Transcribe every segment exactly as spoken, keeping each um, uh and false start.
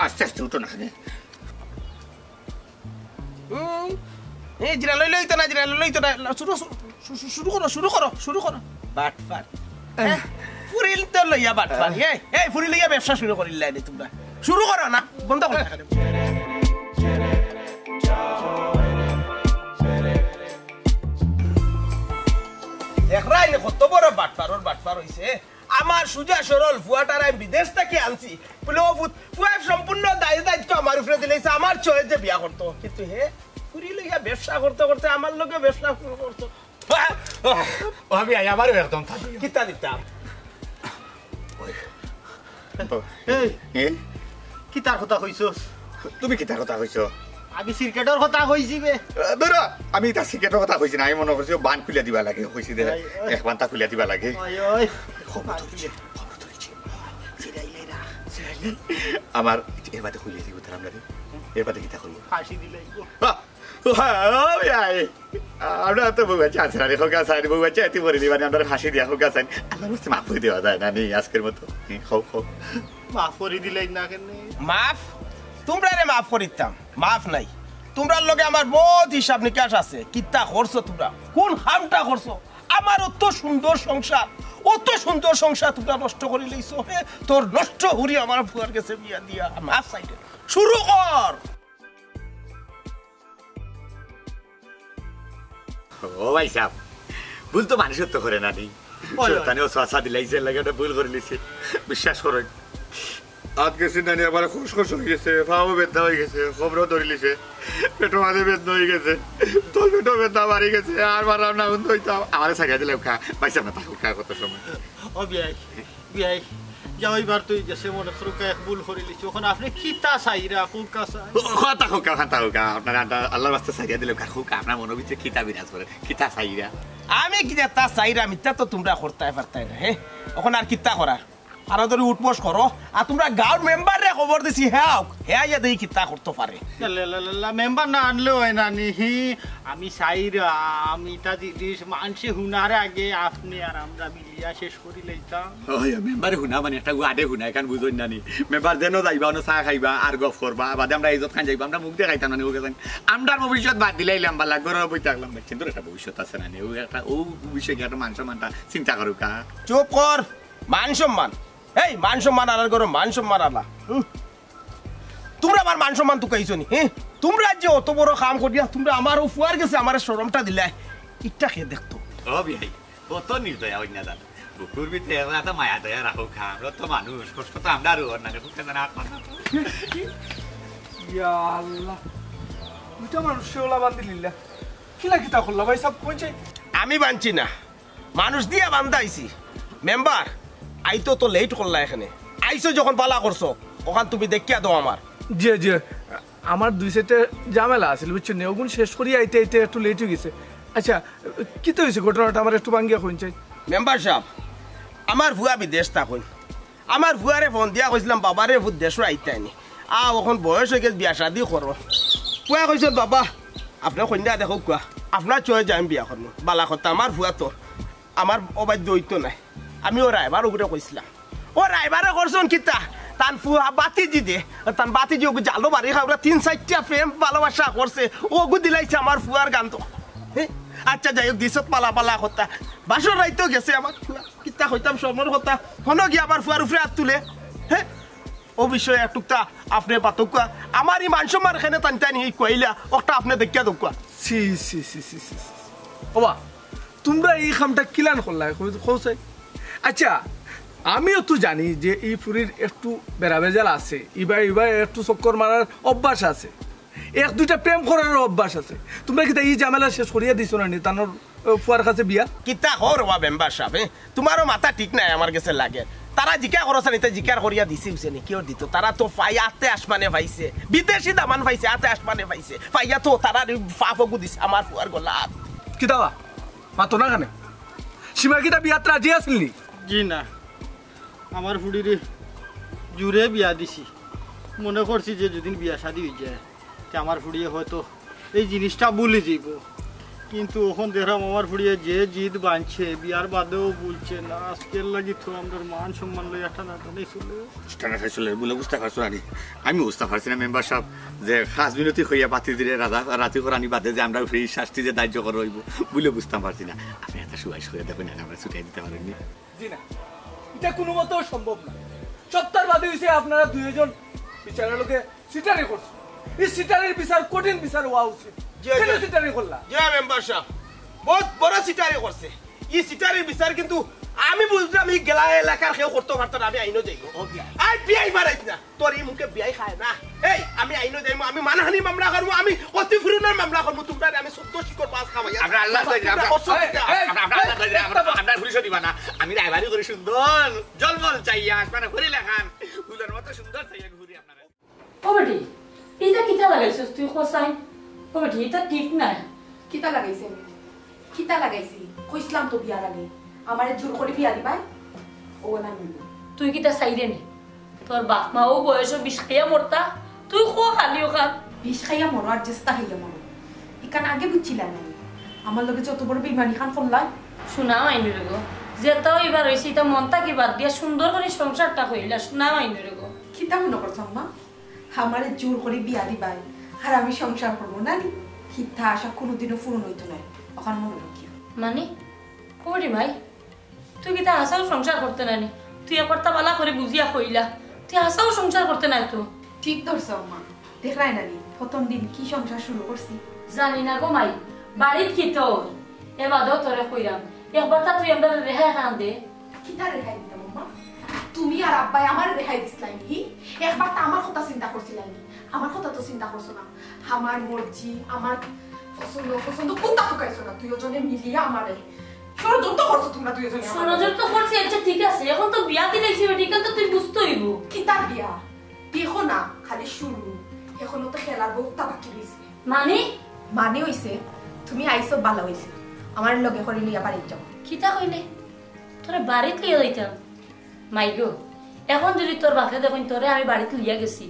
আস্তে আস্তে উঠো না কেনে। হুম। এই জিরা লইলে অইতো না, জিরা লইলে অইতো না। শুরু, শুরু, শুরু, শুরু করো, শুরু করো, শুরু করো। বাটপার। হ্যাঁ, ফুরিল তো লইয়া বাটপার। এই, এই ফুরিল লইয়া ব্যবসা শুরু করিলাইনি তুমরা। শুরু করো না, বন্ধ করো না। দেখরায়নি কত বড় বাটপার, ওর বাটপার অইছে। আমার সুজা সরল ফুয়াটারে আমি বিদেশ থাকি আনছি। বলে, "ও ফুত, ফুয়ায় সম্পূর্ণ দায় দায়িত্ব আমার উপরে দিলাইছে, আমার চয়েসে বিয়া করতো।" কিন্তু হে ফুরি লইয়া ব্যবসা করতে করতে আমার লগে ব্যবসা শুরু করতো। ও আমি আই, আমারও একদম থাকি। কিতা দিতাম? এই, এ? কিতার কথা কইছস? তুমি কিতার কথা কইছো? আমি সিগারেটর কথা কইছি বে। আহ, ধরো, আমি ইতা সিগারেটর কথা কইছি না, আমি মনে করছি ও বান খুলিয়া দিবা লাগে, কইছি দে, ওই, ওই। এক বানটা খুলিয়া দিবা লাগে। ওই, ওই। খবর ধরছি, খবর ধরছি। সিরাইলে না। আমার এর বাদে খুলিয়া দিব তার আমরা রে। এর বাদে কিতা করবো? ফাঁসি দিলে। আহ, ও ভাই, আমরা তো বউ বাচ্চা আছে না রে, খোকা সাইন, বউ বাচ্চা এত বড় দিবানি, আমরা ফাঁসি দিয়া খোকা সাইন। আল্লাহর রাস্তে মাফ করে দেওয়া যায় না, নেই আজকের মতো। হুম, খাও, খাও। মাফ করি দিলাই না কেনে? মাফ? তুমরারে মাফ করিতাম? মাফ নাই। তুমরার লগে আমার বহুত হিসাব নিকাশ আছে। কিতা করছো তুমরা? কোন কামটা করছো? আমার অত সুন্দর সংসার, অত সুন্দর সংসার তুমরা নষ্ট করি লইছো। হে, তোর নষ্ট হুরি আমার ফুয়ার গেছে বিয়া দিয়া। মাফ চাইতে শুরু কর। ও ভাই সাহেব, ভুল তো মানুষের তো করে না নি। ওই, ওই। শয়তানে ও শ্বাসা দিলাইছে, লাগে ওটা ভুল করে লিছে। বিশ্বাস করইন। আত গেছে নানি, আবার খুশ খুশ হয়ে গেছে, পাও বেদনা হয়ে গেছে, খবরও ধরে লিছে, পেটও মাঝে বেদনা হয়ে গেছে, তল পেটও বেদনা বাড়ি গেছে, আর পারলাম না, হুন হইতাম। আমারে ছাড়িয়া দিলে খা, ভাই সাহেব না থাকুক খা কত সময়। ও বিয়াই, বিয়াই, যাও, এবার তুই গেছে মনে করো এক ভুল করে লিছি, এখন আপনি কিতা চাইরা, কুকা চাই? ও, কথা হোক, কথা হোক, আপনার আল্লাহ-, আল্লাহর রাস্তা ছাড়িয়া দিলে খা, হোক, আপনার মনের ভিতরে কিতা বিরাজ করে, কিতা চাইরা? আমি কিতা তা চাইরা, মিথ্যা তো তুমরা করতায় পারতায় না, হে? এখন আর কিতা করার? আরো ধরি উঠবস করো, আর তুমরা গাঁওর মেম্বাররে খবর দিছি, হে আউক, হে আইয়া দেখি কিতা করতো পারে। লা, লা, লা, লা, মেম্বার না আনলেও হয় না নি, হি, আমি চাইরা, আমি তা জিনিস মানষে হুনার আগে আপনি আর আমরা মিলিয়া শেষ করি লইতাম। ওই, মেম্বারে হুনা মানে একটা ওয়ার্ডে হুনা, এখান বুঝইন না নি। মেম্বার যেন যাইবা, অনো চা খাইবা, আর গফ করবা, বাদে আমরা ইজ্জত খান যাইবা, আমরা মুখ দেখাইতাম না নি, ওকে জানি। আমরার ভবিষ্যৎ বাদ দিলাইলাম, বালা, ঘরে বই থাকলাম, বাচ্চা, তোর একটা ভবিষ্যৎ আছে না নি, ও একটা, ও বিষয়ে একটা মান সম্মানটা চিন্তা করুক, হ্যাঁ? চুপ কর। মান সম্মান? এই, মান সম্মান আলার করো, মান সম্মান আলা। হুম? তুমরা আমার মান সম্মান তুকাইছো নি, হ্যাঁ? তুমরা যে অত বড় কাম করিয়া, তুমরা আমার ও ফুয়ার গেছে আমার শরমটা দিলায়, ইটা কে দেখতো? ও বিয়াই, কত নির্দয়া অইন না জানো। বুকুর ভিতরে এত, এত মায়া দয়া রাখো খা, আমরা তো মানুষ, কষ্ট তো আমরারও অর না, বুকটা জানে আর মাথা। ইয়া আল্লাহ, দুইটা মানুষ সে ওলা বান্ধিলিলা। কিলা কিতা করলা ভাই সাহেব, কোন চাই? আমি বানছি না, মানুষ দিয়া বান্ধাইছি। মেম্বার, আইতো তো লেট করলা এখানে। আইছো যখন বালা করছো, ওখান তুমি দেখিয়া দাও আমার। জি, জি। আমার দুই সেটে ঝামেলা আছিল, বুঝছো নি? ওগুন শেষ করি আইতে আইতে একটু লেট হয়ে গেছে। আচ্ছা, কিতা হয়েছে ঘটনাটা আমার একটু ভাঙ্গিয়া কইন চাই। মেম্বার সাহেব, আমার ফুয়া বিদেশ থাকইন। আমার ফুয়ারে ফোন দিয়া কইছিলাম, "বাবারে, ফুত দেশো আইতায়নি।" আ, অখন বয়স হয়ে গেছে, বিয়া শাদি করো। ফুয়া কইছে, "বাবা, আপনি কইন না দেখো কুয়া, আপনার চয়ে যাই আমি বিয়া করবো।" বালা কথা, আমার ফুয়া তো আমার অবাধ্য হইতো নাই, আমি ও রায়বার ওগুরে কইছিলাম। ও রায়বারে করছন কিতা? তান ফুয়া বাতিজি দে, তান বাতিজি ওগু জালো বাড়ি খাওয়া তিন চারটা প্রেম ভালোবাসা করছে, ওগু দিলাইছে আমার ফুয়ার গান তো। হে? আচ্ছা, যাই হোক, দিছত পালা পালা কথা। বাসর রাইতেও গেছে আমার ফুয়া। কিতা কইতাম শরমর কথা, হনো গিয়া আমার ফুয়ার উপরে হাত তুলে। হে? ও বিষয়ে একটুকটা আপনি পাতকুয়া। আমার এই মান সম্মান এখানে টানি টানি এই কইলা, ওটা আপনি দেখিয়া দকুয়া। সি, সি, সি, সি, সি, সি। ওবা, তোমরা এই কামটা কিলান করলা, কও, কও চাই? আচ্ছা, আমিও তো জানি যে এই ফুরির একটু বেড়াবেজাল আছে, ইবা, ইবা একটু চক্কর মারার অভ্যাস আছে, এক দুইটা প্রেম করার অভ্যাস আছে। তোমরা কিতা এই ঝামেলা শেষ করিয়া দিছো না নি? তানোর, আহ, ফুয়ার কাছে বিয়া? কিতা কও রে বা মেম্বার সাহেব, এ? তোমারও মাথা ঠিক নাই আমার গেছে লাগে। তারা জিকার করছে নি, তা জিকার করিয়া দিছে, বুঝছে নি? কিওর দিত? তারা তো ফাই আতে আসমানে পাইছে, বিদেশি দামান পাইছে, আতে আসমানে পাইছে। ফাইয়া তো তারা ফাফগু দিছে আমার ফুয়ার গলাত। কিতা বা? মাতো না কেনে? সীমা কিতা বিয়াত রাজি আছিল নি? জি না, আমার ফুড়িরে জুরে বিয়া দিছি। মনে করছি যে যেদিন বিয়া শাদি হয়ে যায়, তে আমার ফুড়িয়ে হয়তো এই জিনিসটা ভুলি যাইব। কিন্তু অখন দেখরাম আমার ফুড়িয়ে যে জিদ বানছে, বিয়ার বাদেও বুলছে না, আজকের লাগি তো আমরার মান সম্মান লইয়া টানাটানি চলে। টানাটানি চলে, বুলে বুঝতা পারছো না নি? আমি বুঝতা পারছি না মেম্বার সাব, যে খাস মিনতি কইয়া বাতি দিলে রাজা রাতি করানি বাদে যে আমরার ফুড়ির শাস্তি যে ধার্য করা অইবো, বুলে বুঝতাম পারছি না। আপনে একটা সুপারিশ করিয়া দেখইন না, আমরারে ছুটাই দিতা পারইন নি। জি না, ইটা কুনুমতেও সম্ভব না। সপ্তাহ বাদে অইছে আপনারা দুইজন বিচারর লগে চিটারি করছো। ই চিটারির বিচার কঠিন বিচার অওয়া উচিত। জি, কেনে জি। চিটারি করলা? জি, মেম্বার সাব, বউত বড় চিটারি করছে। ই চিটারির বিচার কিন্তু আমি বুঝলাম, ই গেলা এলাকার কেউ করতো পারতো না, আমি আইনো যাইমু। ওকে। আর বিয়াই মারাইস না, তোর ই মুখে বিয়াই খায় না। এই, আমি আইনো যাইমু, আমি মানহানি মামলা করমু, আমি ক্ষতিপূরণর মামলা করমু, তুমরারে আমি চৌদ্দ শিকর বাঁশ খাওয়াইয়া। আমরা আল্লাহ আমরা, আমরা, আমরা, আমরা পুলিশও দিবা না, আমি রায়বারি করি সুন্দর, জলমল চাইয়া, আসমানে ঘুরি লেখান, ফুলর মতো সুন্দর চাইয়া ঘুরি আপনারা। ও বেটি, ইটা কিতা লাগাইছস তুই কছাইন? ও বেটি, ইটা ঠিক নায়। কিতা লাগাইছি আমি? কিতা লাগাইছি? কইছলাম তো বিয়ার আগে, আমারে জোর করি বিয়া দিবায়। ও না মিলল। তুই কিতা চাইরে নি? তোর বাপ মাও বয়সো বিষ খাইয়া মরতা, তুই খো খালি অখান। বিষ খাইয়া মরো আর জেস্তা খাইয়া মরো, ইখান আগে বুঝছিলা না নি? আমার লগে যত বড় বেইমানি খান করলায়। হুনা মাইনু রে গো, যেটা অইবার অইছে, ইটা মন থাকি বাদ দিয়া সুন্দর করি সংসারটা করিলা, হুনা মাইনু রে গো। কিতা মনো করছো আম্মা? আমারে জোর করি বিয়া দিবায়, আর আমি সংসার করমু না নি? হিতা আশা কুনুদিনও পূরণ অইতো নায়, অখান মনো রাখিও। মানে? করি মাই, তুই কিতা হাছাউ সংসার করতে নায় নি? তুই একবারতা ভালা করি বুঝিয়া কইলা, তুই হাছাউ সংসার করতে নায় তো। ঠিক ধরছো আম্মা, দেখরায় না নি, প্রথম দিন কি সংসার শুরু করছি। জানি না গো মাই, বাড়িত কিতা অয়, এবাদেও তোরে কইরাম, একবারতা তুই আমরারে রেহাই খান দে। কিতা রেহাই দিতাম আম্মা? তুমি আর আব্বায় আমারে রেহাই দিছলায় নি? একবারতা আমার কথা চিন্তা করছিলায় নি? আমার কথা তো চিন্তা করছো না। আমার মর্জি, আমার পছন্দ অপছন্দ কুনটা তুকাইছো না দুইওজনে মিলিয়া আমারে। ষড়যন্ত্র করছো তুমরা দুইওজনে আমার লগে। ষড়যন্ত্র করছি, আচ্ছা ঠিক আছে, অখন তো বিয়া দিলাইছি বেটি, ইখান তো তুই বুঝতে অইবো। কিতার বিয়া? দেখো না, খালি শুরু, অখনো তো খেলার বউততা বাকি রইছে। মানে? মানে অইছে, তুমি আইছো ভালা অইছে, আমার লগে করি লইয়া বাড়িত যাও। কিতা কইলে? তোরে বাড়িত লইয়া যাইতাম? মাই গো, অখন যুদি তোর বাপে দেখইন তোরে আমি বাড়িত লইয়া গেছি,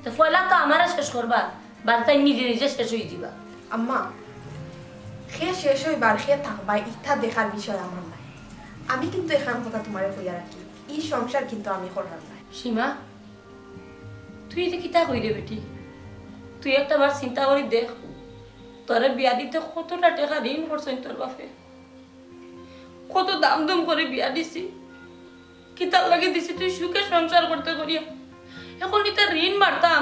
তে পয়লা তো আমারে শেষ করবা, বাদে তাইন নিজে নিজে শেষ অইযিবা। আম্মা, কে শেষ অইবা আর কে থাকবা, ইতা দেখার বিষয় আমার নায়। আমি কিন্তু একখান কথা তুমারে কইয়া রাখি, ই সংসার কিন্তু আমি কররাম নায়। সীমা, তুই ইতা কিতা কইরে বেটি? তুই একটা বার চিন্তা করি দেখ, তোরে বিয়া দিতে কতটা টেকা ঋণ করছইন তোর বাপে। কত দাম দুম করি বিয়া দিছি, কিতার লাগি দিছি তুই সুখে সংসার করতে করিয়া। অখন ইতা ঋণ মারতাম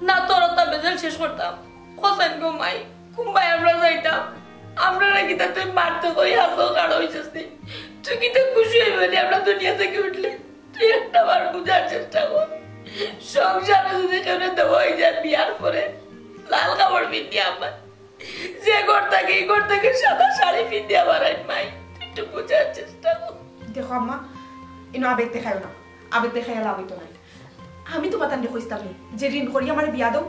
না তোর অতা বেজাল শেষ করতাম? কছাইন গো মাই, কুনবায় আমরা যাইতাম? আমরারে কিতা তুই মারতে করি হাতো কাড় অইছস নি? তুই কিতা খুশি অইবে নি আমরা দুনিয়া থাকি উঠলে? তুই একটা বার বুঝার চেষ্টা কর। সংসারে যুদি কেউরে দেওয়া অইযায় বিয়ার পরে লাল কাপড় পিন্দি আমার যে ঘর থাকি, ই ঘর থাকি সাদা শাড়ি পিন্দিয়া বারাইন মাই, তুই একটু বুঝার চেষ্টা কর। দেখো আম্মা, ইনো আবেগ দেখাইও না, আবেগ দেখাইয়া লাভ অইতো নায়। আমি তুমাতানরে কইছতাম নি যে ঋণ করি আমারে বিয়া দেও?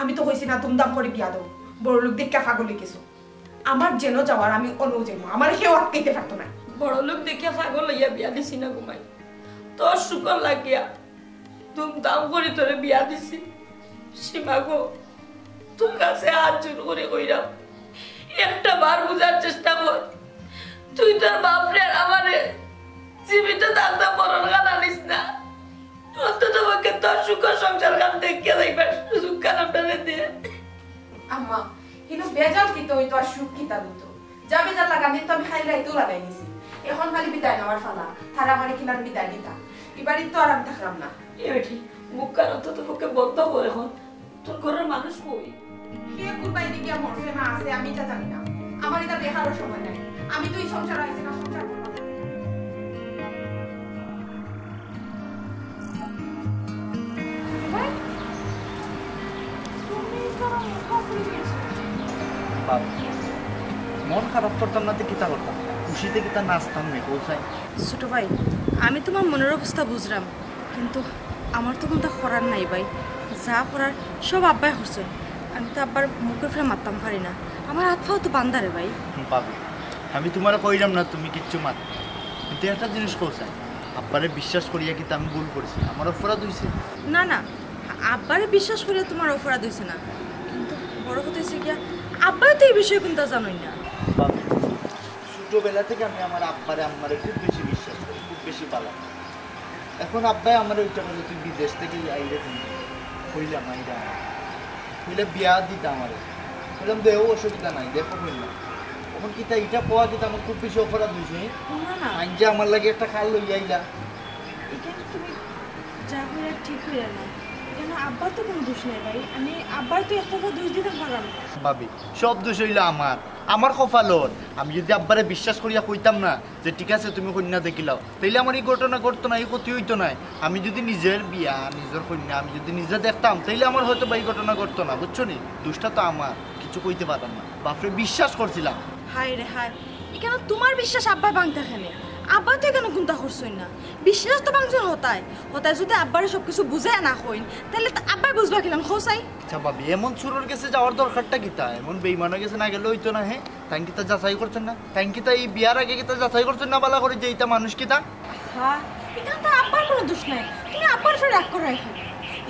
আমি তো কইছি না ধুমধাম করি বিয়া দেও, বড়লোক দেখিয়া পাগল অইগেছো। আমার যেনো যাওয়ার আমি অনো যাইমু, আমারে কেউ আটকাইতে পারতো নায়। বড়লোক দেখিয়া পাগল অইয়া বিয়া দিছি না গো মাই, তোর সুখর লাগিয়া ধুমধাম করি তোরে বিয়া দিছি। সীমা গো, তোর কাছে আত জোড় করি কইরাম, একটা বার বুঝার চেষ্টা কর। তুই তোর বাপরে আর আমারে জীবিত থাকতে মরণ খান আনিস না। অন্তত পক্ষে তোর সুখর সংসার খান দেখিয়া যাইবার সুযোগ খান আমরারে দে। আম্মা, ইনো বেজাল কিতা অইতো আর সুখ কিতা অইতো? যা বেজাল লাগানির তো আমি কাইল রাইতেউ লাগাই নিছি। অখন খালি বিদায় নেওয়ার পালা, তারা আমারে কিলান বিদায় দিতা। ই বাড়িত তো আর আমি থাকরাম না। এ বেটি, মুখ খান অন্তত পক্ষে বন্ধ কর অখন। তোর ঘরর মানুষ কই? কে কুন বায়দি গিয়া মরছে না আছে আমি ইতা জানি না। আমার ইতা দেখারও সময় নাই। আমি তো ই সংসারো আইছি না সংসার করতাম। বাপ, মন খারাপ করতাম না তে কিতা করতাম? খুশিতে কিতা নাচতাম নে, কও চাই? ছোট ভাই, আমি তুমার মনর অবস্থা বুঝরাম, কিন্তু আমার তো কুন্তা করার নাই ভাই। যা করার সব আব্বায় করছইন। আমি তো আব্বার মুখর উপরে মাততাম পারি না, আমার আত পাও তো বান্ধা রে ভাই। বাপ, আমি তুমারে কইরাম না তুমি কিচ্ছু মাত, কিন্তু একটা জিনিস কও চাই, আব্বারে বিশ্বাস করিয়া কিতা আমি ভুল করছি? আমার অপরাধ অইছে? না, না, আব্বারে বিশ্বাস করিয়া তুমার অপরাধ অইছে না, কিন্তু বড় কথা অইছে গিয়া আব্বায় তো এই বিষয়ে কুন্তা জানইন না। বাবা, ছোটবেলা থেকে আমি আমার আব্বারে আম্মারে খুব বেশি বিশ্বাস করি, খুব বেশি ভালা পাই। এখন আব্বায় আমারে ওইটা বলে, "তুই বিদেশ থেকে আইরে তুমি?" কইলাম, "আইরা।" কইলে, "বিয়া দিতা আমারে।" কইলাম, "দেও, অসুবিধা নাই, দেখো কইলা।" এখন কিতা ইটা কওয়া কিতা আমার খুব বেশি অপরাধ হইছে? না, না। আইন যে আমার লাগি একটা খাল লইয়া আইলা। এখানে তুমি যা কইরা ঠিক কইরা না। এখানে আব্বার তো কোনো দোষ নাই ভাই, আমি আব্বার তো একটা দোষ দিতাম পারলাম না। ভাবি, সব দোষ হইলো আমার, আমার কপালর। আমি যদি আব্বারে বিশ্বাস করিয়া কইতাম না যে ঠিক আছে তুমি কইন্যা দেখিলাও, তাইলে আমার এই ঘটনা ঘটতো না, এই ক্ষতি হইতো না। আমি যদি নিজের বিয়া, নিজের কইন্যা আমি যদি নিজে দেখতাম, তাইলে আমার হয়তো বা এই ঘটনা ঘটতো না, বুঝছো নি? দোষটা তো আমার, কিছু কইতে পারতাম না। বাপরে বিশ্বাস করছিলাম। হায় রে হায়, এখানে তোমার বিশ্বাস আব্বায় ভাঙতা কেনে? আব্বায় তো এখানে কুন্তা করছইন না। বিশ্বাস তো ভাঙছইন হতায়। হতায় যদি আব্বারে সব কিছু বুঝাইয়া না কইন, তাইলে তো আব্বায় বুঝবা কিলান, কও চাই? আচ্ছা ভাবি, এমন চুরর গেছে যাওয়ার দরকারটা কিতা? এমন বেইমানর গেছে না গেলে হইতো না, হে? তাইন কিতা যাচাই করছইন না? তাইন কিতা এই বিয়ার আগে কিতা যাচাই করছইন না বালা করি যে ইটা মানুষ কিতা? হ্যাঁ, এখানে তো আব্বার কোনো দোষ নাই। তুমি আব্বার উপরে রাগ করো এখন।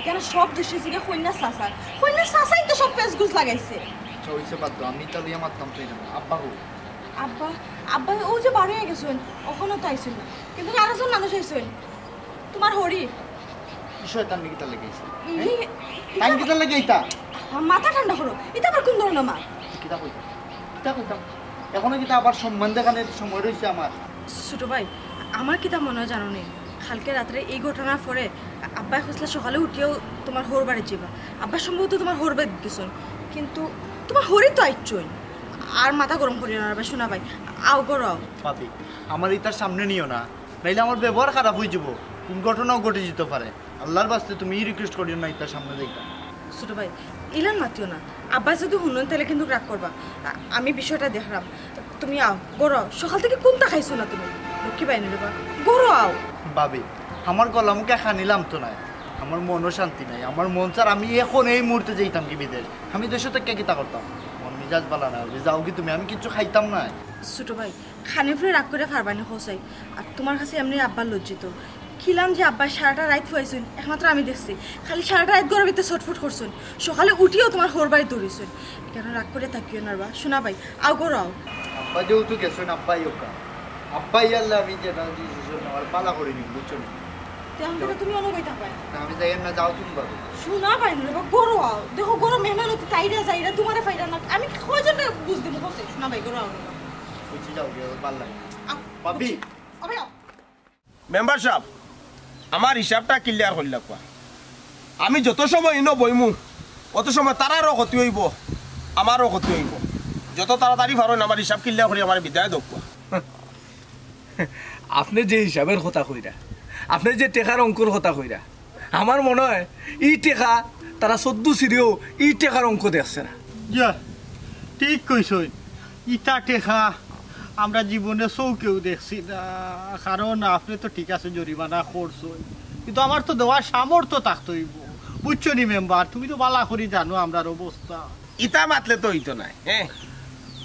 এখানে সব দোষ হইছে গিয়া কইন্যার চাচার। কইন্যার চাচাই তো সব পেঁচগুছ লাগাইছে। আচ্ছা, হইছে, বাদ দাও, আমি ইটা লইয়া মাততাম চাইরাম না। আব্বা কই? আব্বা, আব্বা ও যে বার হইয়া গেছইন, অখনো তো আইছইন না। কিন্তু আরো জন মানুষ আইছইন। তোমার হরি। কি শয়তান নি কিতা লাগাইছে? ই-, হে? ই-, তাইন কিতা লাগাইতা? মাথা ঠান্ডা করো। ইটা আবার কোন ধরনের মাত? কিতা কইতাম? কিতা কইতাম? এখনো কিতা আবার সম্মান দেখানোর সময় রইছে আমার? ছোট ভাই, আমার কিতা মনে হয় জানো নি? কালকে রাত্রে এই ঘটনার পরে আব্বায় কইছলা সকালে উঠিয়াউ তোমার হউর বাড়িত যাইবা। আব্বা সম্ভবত তোমার হউর বাড়িত গেছইন। কিন্তু তোমার হরি তো আইছইন। আর মাথা গরম করিও না রে ভাই, শোনা ভাই। আও ঘরো আও। ভাবি, আমার ইতার সামনে নিও না, নাইলে আমার ব্যবহার খারাপ হয়ে যাবো। কোন ঘটনাও ঘটে যেতে পারে। আল্লাহর বাস্তে তুমি request করিও না ইতার সামনে যাইতা। ছোট ভাই, ইলান মাতিও না। আব্বায় যদি হুনইন তাইলে কিন্তু রাগ করবা। আ-, আমি বিষয়টা দেখরাম। তুমি আও, ঘরো আও। সকাল থেকে কুন্তা খাইছো না তুমি। লক্ষ্মী বাইন রে বা, ঘরো আও। ভাবি, আমার গলা মুখে খানিলাম তো নাই, আমার মনও শান্তি নাই। আমার মন চার আমি এখন এই মুহূর্তে যাইতাম কি বিদেশ। আমি দেশে থাকিয়া কিতা করতাম? মন মিজাজ বালা না, যাও কি তুমি? আমি কিচ্ছু খাইতাম না। ছোট ভাই, খানির উপরে রাগ করে পারবা নি কও চাই। আর তোমার কাছে এমনি আব্বা লজ্জিত। কিলান যে আব্বায় সারাটা রাইত ফুয়াইছইন, একমাত্র আমি দেখছি। খালি সারাটা রাইত ঘরর ভিতরে ছটফট করছইন। সকালে উঠিয়াউ তোমার হউর বাড়িত দৌড়িছইন। ইকানো রাগ করে থাকিও না রে বা। শোনা ভাই, আও ঘরো আও। আব্বা যেহেতু গেছইন, আব্বা আইউক্কা। আব্বা আইলে আমি যেটা decision নেওয়ার বালা করি নিমু, বুঝছো নি? তে আমি তো তুমি অনো বই থাকবায়। না, আমি যাইয়ার না, যাও তুমি ভাবি। শোনা ভাই রে বা, ঘরো আও। দেখো, ঘরো মেহমান অতিথি আইরা যাইরা, তোমারে পাইরা না। আমি কয়জনরে বুঝ দিমু কও চাই? শোনা ভাই, ঘরো আও রে বা। বুঝছি, যাও, গিয়া ভালা লাগে। আও। ভাবি। আও ভাই, আও। মেম্বার সাব, আমার হিসাবটা clear করিলাউক্কা। আমি যত সময় ইনো বইমু, অত সময় তারারও ক্ষতি অইবো, আমারও ক্ষতি অইবো। যত তাড়াতাড়ি পারইন আমার হিসাব clear করি আমারে বিদায় দেউক্কা। আপনে যে হিসাবর কথা কইরা, আপনে যে টেকার অঙ্কর কথা কইরা, আমার মনো অয় ই টেকা তারা চোদ্দ সিরিও ই টেকার অঙ্ক দেখছে না। ইয়া, ঠিক কইছইন। ইতা টেকা আমরা জীবনে চউখেও দেখছি না, কারণ আপনে তো ঠিক আছে জরিমানা করছইন, কিন্তু আমার তো দেওয়ার সামর্থ্য থাকতে অইবো, বুঝছো নি মেম্বার? তুমি তো বালা করি জানো আমরার অবস্থা। ইতা মাতলে তো অইতো নায়, হে?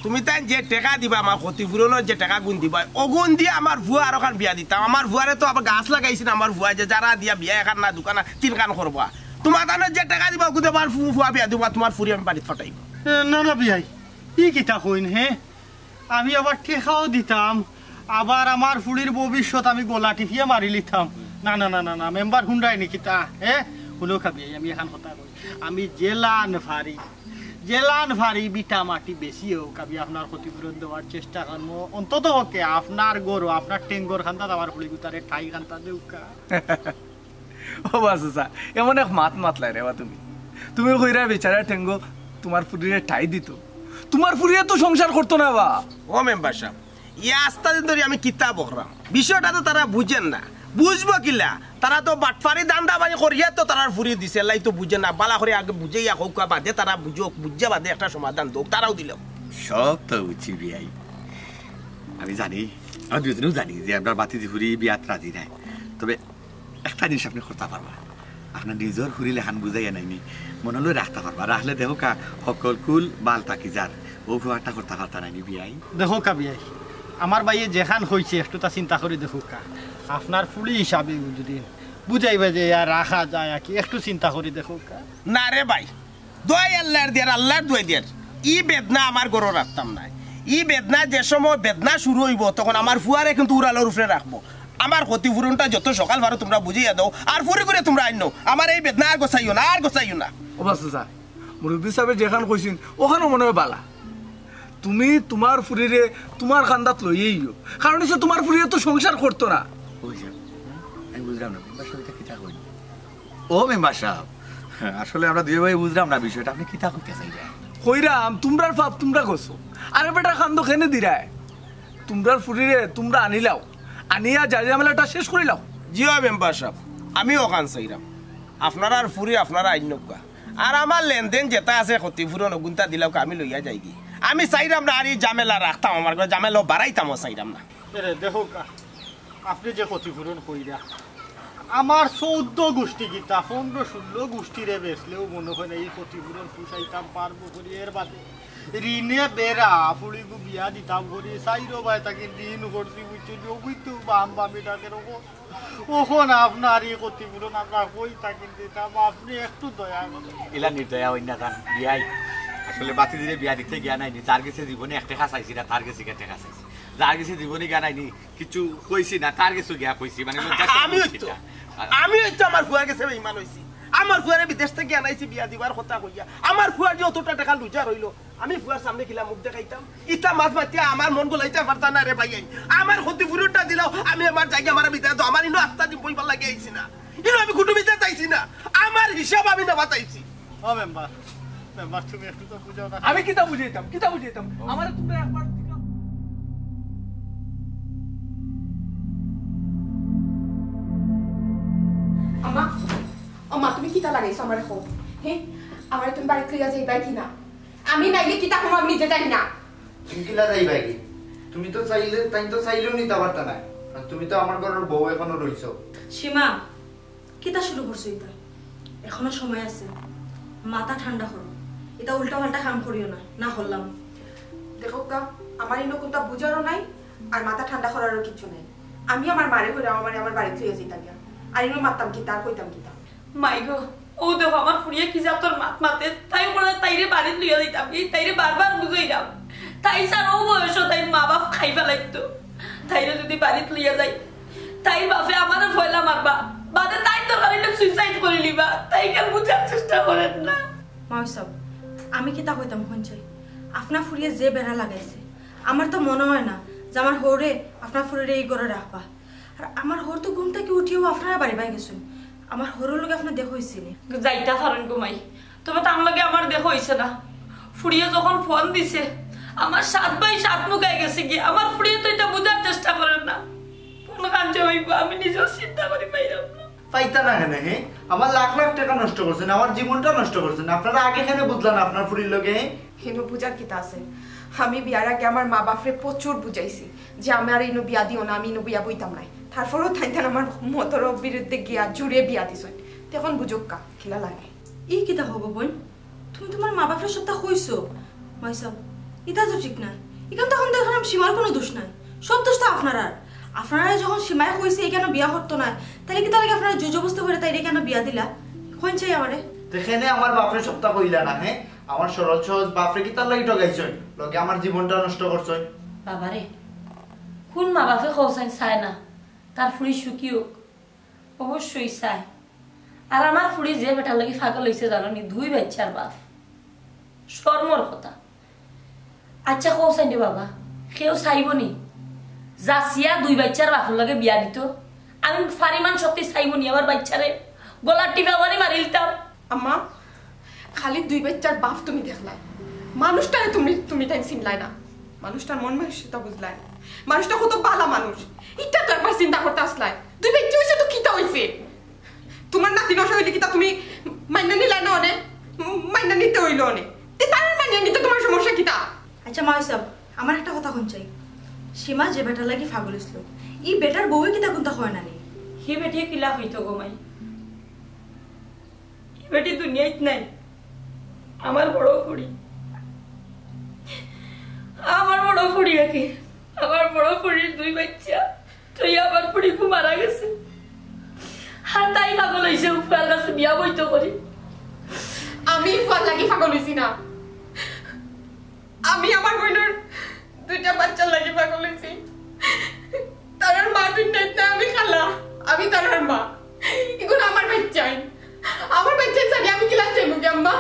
তুমি তাইন যে টেকা দিবা, আমার ক্ষতিপূরণর যে টেকাগুন দিবা, অগুন দি আমার ফুয়া আরোখান বিয়া দিতাম। আমার ফুয়ারে তো আবার গাছ লাগাইছে না, আমার ফুয়া যে যারা দিয়া বিয়া এখান না দুখান না তিনখান করবা। তোমার তাইন যে টেকা দিবা, অগুন দি আমার ফু-, ফুয়া বিয়া দিবা, তোমার ফুরি আমি বাড়িত ফাটাইমু। এ, না, না বিয়াই, ই কিতা কইন, হে? আমি আবার টেকাও দিতাম, আবার আমার ফুড়ির ভবিষ্যৎ আমি গলা টিপিয়া মারিলিতাম। না, না, না, না, না, মেম্বার হুনরায় নি কিতা, হে? হুনউক্কা বিয়াই, আমি এখান কথা কই। আমি যেলান পারি, যেলান পারি ভিটা মাটি বেচিয়া অউক, আমি আপনার ক্ষতিপূরণ দেওয়ার চেষ্টা করমু। অন্তত পক্ষে আপনার ঘরো, আপনার টেঙ্গর কান্দাত আমার ফুড়িগুতারে ঠাই কান্তা দেউক্কা। ও বা চাচা, এমন এক মাত মাতলায় রে বা তুমি। তুমি কইরায় বেচারার টেঙ্গো তোমার ফুড়িরে ঠাই দিতো। তোমার ফুড়িয়ে তো সংসার করতো না বা। ও মেম্বার সাব, ই আস্তা দিন ধরি আমি কিতা বকরাম? বিষয়টা তো তারা বুঝের না। বুঝবো কিলা? তারা তো বাটপারি ধান্দাবাজি করিয়া তো তারার ফুড়ি দিছে, এরলাগি তো বুঝের না। বালা করি আগে বুঝাইয়া কউক্কা, বাদে তারা বুঝউক, বুঝিয়া বাদে একটা সমাধান দেউক, তারাও দিল। সব তো বুঝছি বিয়াই, আমি জানি, আমি দুইজনেও জানি যে আমরার ভাতিজি ফুড়ি বিয়াত রাজি নায়। তবে একটা জিনিস আপনে করতা পারবা, আপনার নিজর ফুড়ি লেখান বুঝাইয়া নাইনি, মনো লই রাখতা পারবা, রাখলে দেখউক্কা হক্কল কুল বাল থাকি যার, অউ ব্যাপারটা করতা পারতা নাইনি বিয়াই। দেখউক্কা বিয়াই, আমার ভাইয়ে যেখান কইছে একটু তা চিন্তা করি দেখউক্কা, আপনার ফুড়ি হিসাবে বুঝিয়া বুঝাইবা যে আর রাখা যায় আর কি, একটু চিন্তা করি দেখউক্কা। না রে ভাই, দোয়াই আল্লার দিয়ার, আল্লার দোয়াই দিয়ার। ই বেদনা আমার ঘরো রাখতাম নায়। ই বেদনা যে সময় বেদনা শুরু অইবো, তখন আমার ফুয়ারে কিন্তু উড়ালর উপরে রাখবো। আমার ক্ষতিপূরণটা যত সকাল পারো তুমরা বুঝাইয়া দেও, আর ফুরি করে তুমরা আইনো। আমার এই বেদনা আর গোছাইও না, আর গোছাইও না। ও বা চাচা, মুরব্বি সাবে যেখান কইছইন, অখানও মনে অয় বালা। তুমি তুমার ফুরিরে তুমার কান্দাত লইয়া আইও, কারণ অইছে তুমার ফুরিয়ে তো সংসার করতো না। ওই যে, আমি বুঝলাম না, মেম্বার সাব ইতা কিতা কইন? ও মেম্বার সাব, আসলে আমরা দুই ভাই বুঝলাম না বিষয়টা, আপনে কিতা কইতা চাইরা? কইরাম, তুমরার পাপ তুমরা গছো, আরে বেটার কান্দো কেনে দিরায়? তুমরার ফুরিরে তুমরা আনিলাও, আনিয়া যা ঝামেলাটা শেষ করিলাও। জি অয় মেম্বার সাব, আমিও অখান চাইরাম, আপনারার ফুরি আপনারা আইনউক্কা, আর আমার লেনদেন যেটা আছে ক্ষতিপূরণ অগুনতা দিলাউক্কা, আমি লইয়া যাইগি। আমি চাইরাম না আর ই ঝামেলা রাখতাম, আমার ঘরো ঝামেলা বাড়াইতামও চাইরাম না। এরে দেখউক্কা, আপনে যে ক্ষতিপূরণ কইরা, আমার চৌদ্দ গুষ্টি কিতা, পনরো ষুল্ল গুষ্টিরে বেচলেও মনো অয় না ই ক্ষতিপূরণ পুষাইতাম পারমু করি। এর বাদে ঋণে বেড়া, ফুড়িগু বিয়া দিতাম করি, চাইরো বায় তাকে ঋণ করছি, বুঝছো নি? অগুইন তো বাম বামি ডাকে রকম। অখন আপনার ই ক্ষতিপূরণ আমরা কই থাকি দিতাম, আপনে একটু দয়া করইন। ইলা নির্দয়া অইন না যান, বিয়াই। আসলে বাতিজিরে বিয়া দিতে গিয়া নাইনি, যার গেছে জীবনে এক টেকা চাইছি না, তার গেছে গিয়া টেকা চাইছি। যার গেছে জীবনে গিয়া নাইনি, কিছু কইছি না, তার গেছে গিয়া কইছি, মানে, লজ্জা শরম আমি অইতো, অইছে না। আর আমি অইতো আমার ফুয়ার গেছে বেইমান অইছি। আমার ফুয়ারে বিদেশ থাকি আনাইছি বিয়া দিবার কথা কইয়া। আমার ফুয়ার যে অতটা টেকা লুজা রইলো, আমি ফুয়ার সামনে কিলা মুখ দেখাইতাম? ইতা মাত মাতিয়া আমার মন গলাইতা পারতা না রে ভাইয়াইন। আমার ক্ষতিপূরণটা দিলাও, আমি আমার জাগা আমার বিদায় দেও, আমার ইনো আস্তা দিন বইবার লাগি আইছি না, ইনো আমি কুটুমিতে চাইছি না, আমার হিসাব আমি নেওয়াত আইছি। ও মেম্বার, মেম্বার, তুমি একটু তো বুঝাও না। আমি কিতা বুঝাইতাম, কিতা বুঝাইতাম? আমারে তুমরা একবার জিকাও। আম্মা, আম্মা, তুমি কিতা লাগাইছো আমারে কও? হে, আমারে তুমি বাড়িত লইয়া যাইবায় কি না? আমি নাইলে কিতা করমু আমি নিজে জানি না। তুমি কিলা যাইবায় কি? তুমি তো চাইলে, তাইন তো চাইলেও নিতা পারতা নায়। আর তুমি তো আমার ঘরর বউ এখনো রইছো। সীমা, কিতা শুরু করছো ইতা? এখনো সময় আছে, মাথা ঠান্ডা করো। ইতা উল্টা পাল্টা কাম করিও না, না করলাম। দেখউক্কা, আমার ইনো কুন্তা বুঝারও নাই, আর মাথা ঠান্ডা করারও কিচ্ছু নাই। আমি আমার মারে কইরাম আমারে আমার বাড়িত লইয়া যাইতা গিয়া। আর ইনো মাততাম কিতা, আর কইতাম কিতা? মাই গো, অউ দেখো আমার ফুড়িয়ে কি জাতর মাত মাতে, তাই বলে তাইরে বাড়িত লইয়া যাইতাম, এই তাইরে বারবার বুঝাইলাম। তাই ছাড়া অউ বয়সো তাইর মা বাপ খাই ফালাইতো। তাইরে যুদি বাড়িত লইয়া যাই, তাইর বাপে আমারে পয়লা মারবা, বাদে তাইর দরকার অইলে suicide করি লিবা, তাই কেউ বুঝার চেষ্টা করের না। মাও সাব, আমি কিতা কইতাম কইন চাই, আপনার ফুড়িয়ে যে বেড়া লাগাইছে, আমার তো মনো অয় না যে আমার হউরে আপনার ফুড়িরে ই ঘরো রাখবা। আর আমার হউর তো ঘুম থাকি উঠিয়াউ আপনারা বাড়ি বায় গেছইন। আমার হউরর লগে আপনার দেখা অইছে নি? যাইতা পারইন গো মাই, তবে তান লগে আমার দেখা অইছে না। ফুড়িয়ে যখন ফোন দিছে, আমার সাত ভাই সাত মুখায় গেছে গি। আমার ফুড়িয়ে তো ইতা বুঝার চেষ্টা করের না। কোন কাম যে অইবো আমি নিজেও চিন্তা করি পাইরাম না। পাইতা না কেনে, হে? আমার লাখ লাখ টেকা নষ্ট করছইন, আমার জীবনটা নষ্ট করছইন। আপনারা আগে কেনে বুঝলা না আপনার ফুড়ির লগে, হে? ইনো বুঝার কিতা আছে? আমি বিয়ার আগে আমার মা বাপরে প্রচুর বুঝাইছি যে আমারে ইনো বিয়া দিও না, আমি ইনো বিয়া বইতাম নায়। তারপরেও তাইন তান আমার মতর বিরুদ্ধে গিয়া জুরে বিয়া দিছইন। তে অখন বুঝউক্কা, কিলা লাগে। ই কিতা কও বইন? তুমি তুমার মা বাপরে সবটা কইছো? মাই সাব, ইতা তো ঠিক নায়। ইখান তো অখন দেখরাম সীমার কুনু দোষ নাই, সব দোষ তো আপনারার। আপনারারে যখন সীমায় কইছে ইখানো বিয়া করতো নায়, তাইলে কিতার লাগি আপনারা জোর জবরদস্তি করি তাইরে ইখানো বিয়া দিলা? কইন চাই আমারে। তে কেনে আমার বাপরে সবটা কইলা না, হে? আমার সরল সহজ বাপরে কিতার লাগি ঠগাইছইন? লগে আমার জীবনটা নষ্ট করছইন। বাবারে, কুন মা বাপে কও চাইন চায় না তার ফুড়ি সুখী অউক? অবশ্যই চায়। আর আমার ফুড়ি যে বেটার লাগি পাগল অইছে জানো নি, দুই বাইচ্চার বাপ। শরমর কথা। আইচ্ছা, কও চাইন রে বাবা, কেউ চাইবো নি যাচিয়া দুই বাইচ্চার বাপর লগে বিয়া দিতো? আমি পরিমাণ শক্তি চাইবো নি আমার বাইচ্চারে গলার টিপা মারি মারিলিতাম। আম্মা, খালি দুই বাইচ্চার বাপ তুমি দেখলায়, মানুষটারে তুমি, তুমি তাইন চিনলায় না, মানুষটার মন মানসিকতা বুঝলায় না। মানুষটা কত বালা মানুষ, ইটা তো একবার চিন্তা করতা আছলায়। দুই বাইচ্চা অইছে তো কিতা অইছে? তুমার নাতি নষ্ট অইলে কিতা তুমি মাইনা নিলায় না অনে? মাইনা নিতে অইলো অনে। তে তারে মানিয়া নিতে তুমার সমস্যা কিতা? আইচ্ছা মাই সাব, আমার একটা কথা কইন চাই, সীমা যে বেটার লাগি পাগল অইছিল, ই বেটার বউয়ে কিতা কুন্তা কয় না নি? হি বেটিয়ে কিলা কইতো গো মাই? ই বেটি দুনিয়াত নাই। আমার বড় ফুড়ি, আমার বড় ফুড়ি আর কি, আমার বড় ফুড়ির দুই বাইচ্চা, তো ই আমার ফুড়ি কু মারা গেছে। আর তাই পাগল অইছে ফুয়ার কাছে বিয়া বইতো করি। আমি ফুয়ার লাগি পাগল অইছি না, আমি আমার বইনর দুইটা বাচ্চার লাগি পাগল অইছি। তারার মা দুইটা, একটা আমি খালা, আমি তারার মা। ইগুন আমার বাচ্চাইন, আমার বাচ্চাইন ছাড়ি আমি কিলা যাইমু গি আম্মা?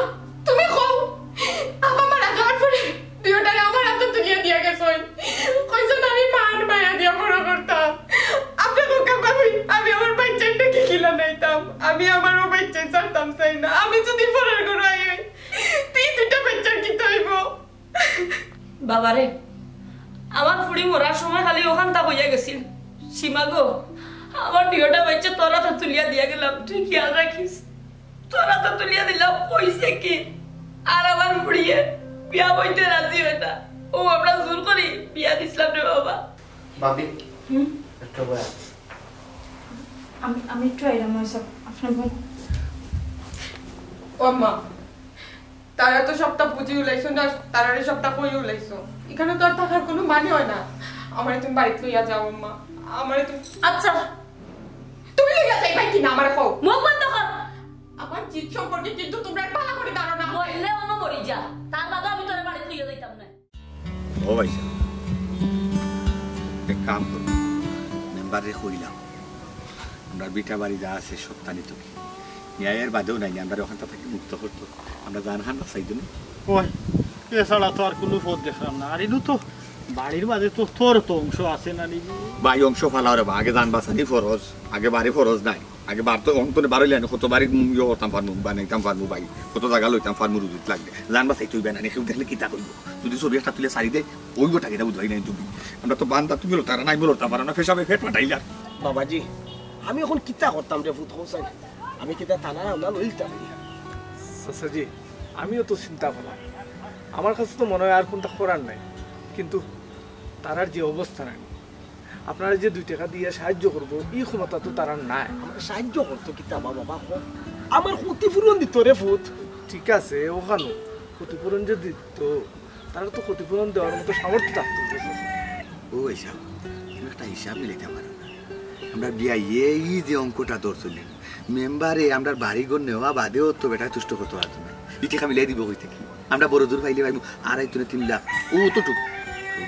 তুমি কও। আব্বা মারা যাওয়ার পরে দুইওটারে আমার আতো তুলিয়া দিয়া গেছইন। কইছইন আমি মার মায়া দিয়া বড় করতাম। আপনে কউক্কা ভাবি, আমি আমার বাচ্চাইনরে কিলা নাইতাম? আমি আমার অউ বাচ্চাইন ছাড়তাম চাই না। আমি যুদি পরের ঘরো আই, তে দুইটা বাচ্চার কিতা অইবো? বাবারে, আমার ফুড়ি মরার সময় খালি অখানতা কইয়া গেছিল, "সীমা গো, আমার দুইওটা বাচ্চা তোর আতো তুলিয়া দিয়া গেলাম, তুই খিয়াল রাখিস।" তোর আতো তুলিয়া দিলাম, কইছে কি? আর আমার ফুড়িয়ে বিয়া বইতে রাজি অয় না। অউ আমরা জোর করি বিয়া দিছলাম রে বাবা। ভাবি, হুম? একটু বয়া। আমি, আমি একটু আইরাম, ওই সব, আপনার বোন। ও আম্মা, তারা তো সবটা বুঝি উলাইছো না, তারারে সবটা কই উলাইছো। ইখানো তো আর থাকার কুনু মানে অয় না। আমারে তুমি বাড়িত লইয়া যাও আম্মা, আমারে তুমি আচ্ছা, তুমি লইয়া যাইবায় কি না আমারে কও। মুখ বন্ধ কর। আমার জিদ সম্পর্কে কিন্তু তুমরার ভালা করি ধারণা আছে। মরলে অনো মরি যা, তার বাদে আমি তোরে বাড়িত লইয়া যাইতাম না। ও ভাইসাব, এক কাম করো, মেম্বাররে কইলাম, আমরার ভিটা বাড়ি যা আছে সবতা নিতো কি, নিয়া এর বাদেও নাইলে আমরারে অখানতা থাকি মুক্ত করতো, আমরা জানখান বাচাই দিমু। ওই, এছাড়া তো আর কুনু পথ দেখরাম না। আর ইনো তো বাড়ির মাঝে তো তোর তো অংশ আছে না নি? ভাই, অংশ ফালাও রে বা, আগে জান বাচানি ফরজ, আগে বাড়ি ফরজ নায়। আগে বার তো অন্তরে বার অইলে আমি কত বাড়ি ইয়ে করতাম পারমু, বানাইতাম পারমু ভাই, কত জাগা লইতাম পারমু রুজিত লাগলে। জান বাচাইতে অইবো না নি, কেউ দেখলে কিতা কইবো? যুদি ছবি একটা তুলে ছাড়ি দেয়, অইবো টাকা, ইটা বুঝবায় নায় তুমি। আমরা তো বান্দা, তুমিও লড়তায় পারো না, আমিও লড়তাম পারো না, পেশাবে পেট ফাটাইলার। বাবাজি, আমি অখন কিতা করতাম রে পুত, কও চাই? আমি কিতা থানার আমলা লইলতাম নি? চাচাজি, আমিও তো চিন্তা করলাম, আমার কাছে তো মনে অয় আর কুনতা করার নাই, কিন্তু তারার যে অবস্থা নানি, আপনারা যে দুই টেকা দিয়া সাহায্য করবো, ই ক্ষমতা তো তারার নাই। আমরা সাহায্য করতো কিতা বা বাবা, কও? আমার ক্ষতিপূরণ দিতো রে পুত। ঠিক আছে, অখানো ক্ষতিপূরণ যে দিতো, তারার তো ক্ষতিপূরণ দেওয়ার মতো সামর্থ্য থাকতো। ও ভাইসাব, তুমি একটা হিসাব মিলাইতায় পারো না। আমরার বিয়াইয়ে ই যে অঙ্কটা ধরছইন, মেম্বারে আমরার বাড়িঘর নেওয়া বাদেও তো বেটায় তুষ্ট করতো পারতো না। ই টেকা মিলাই দিবো কই থাকি? আমরা বড় জোর পাইলে পাইমু আড়াই তিনে তিন লাখ। ও তো টুক।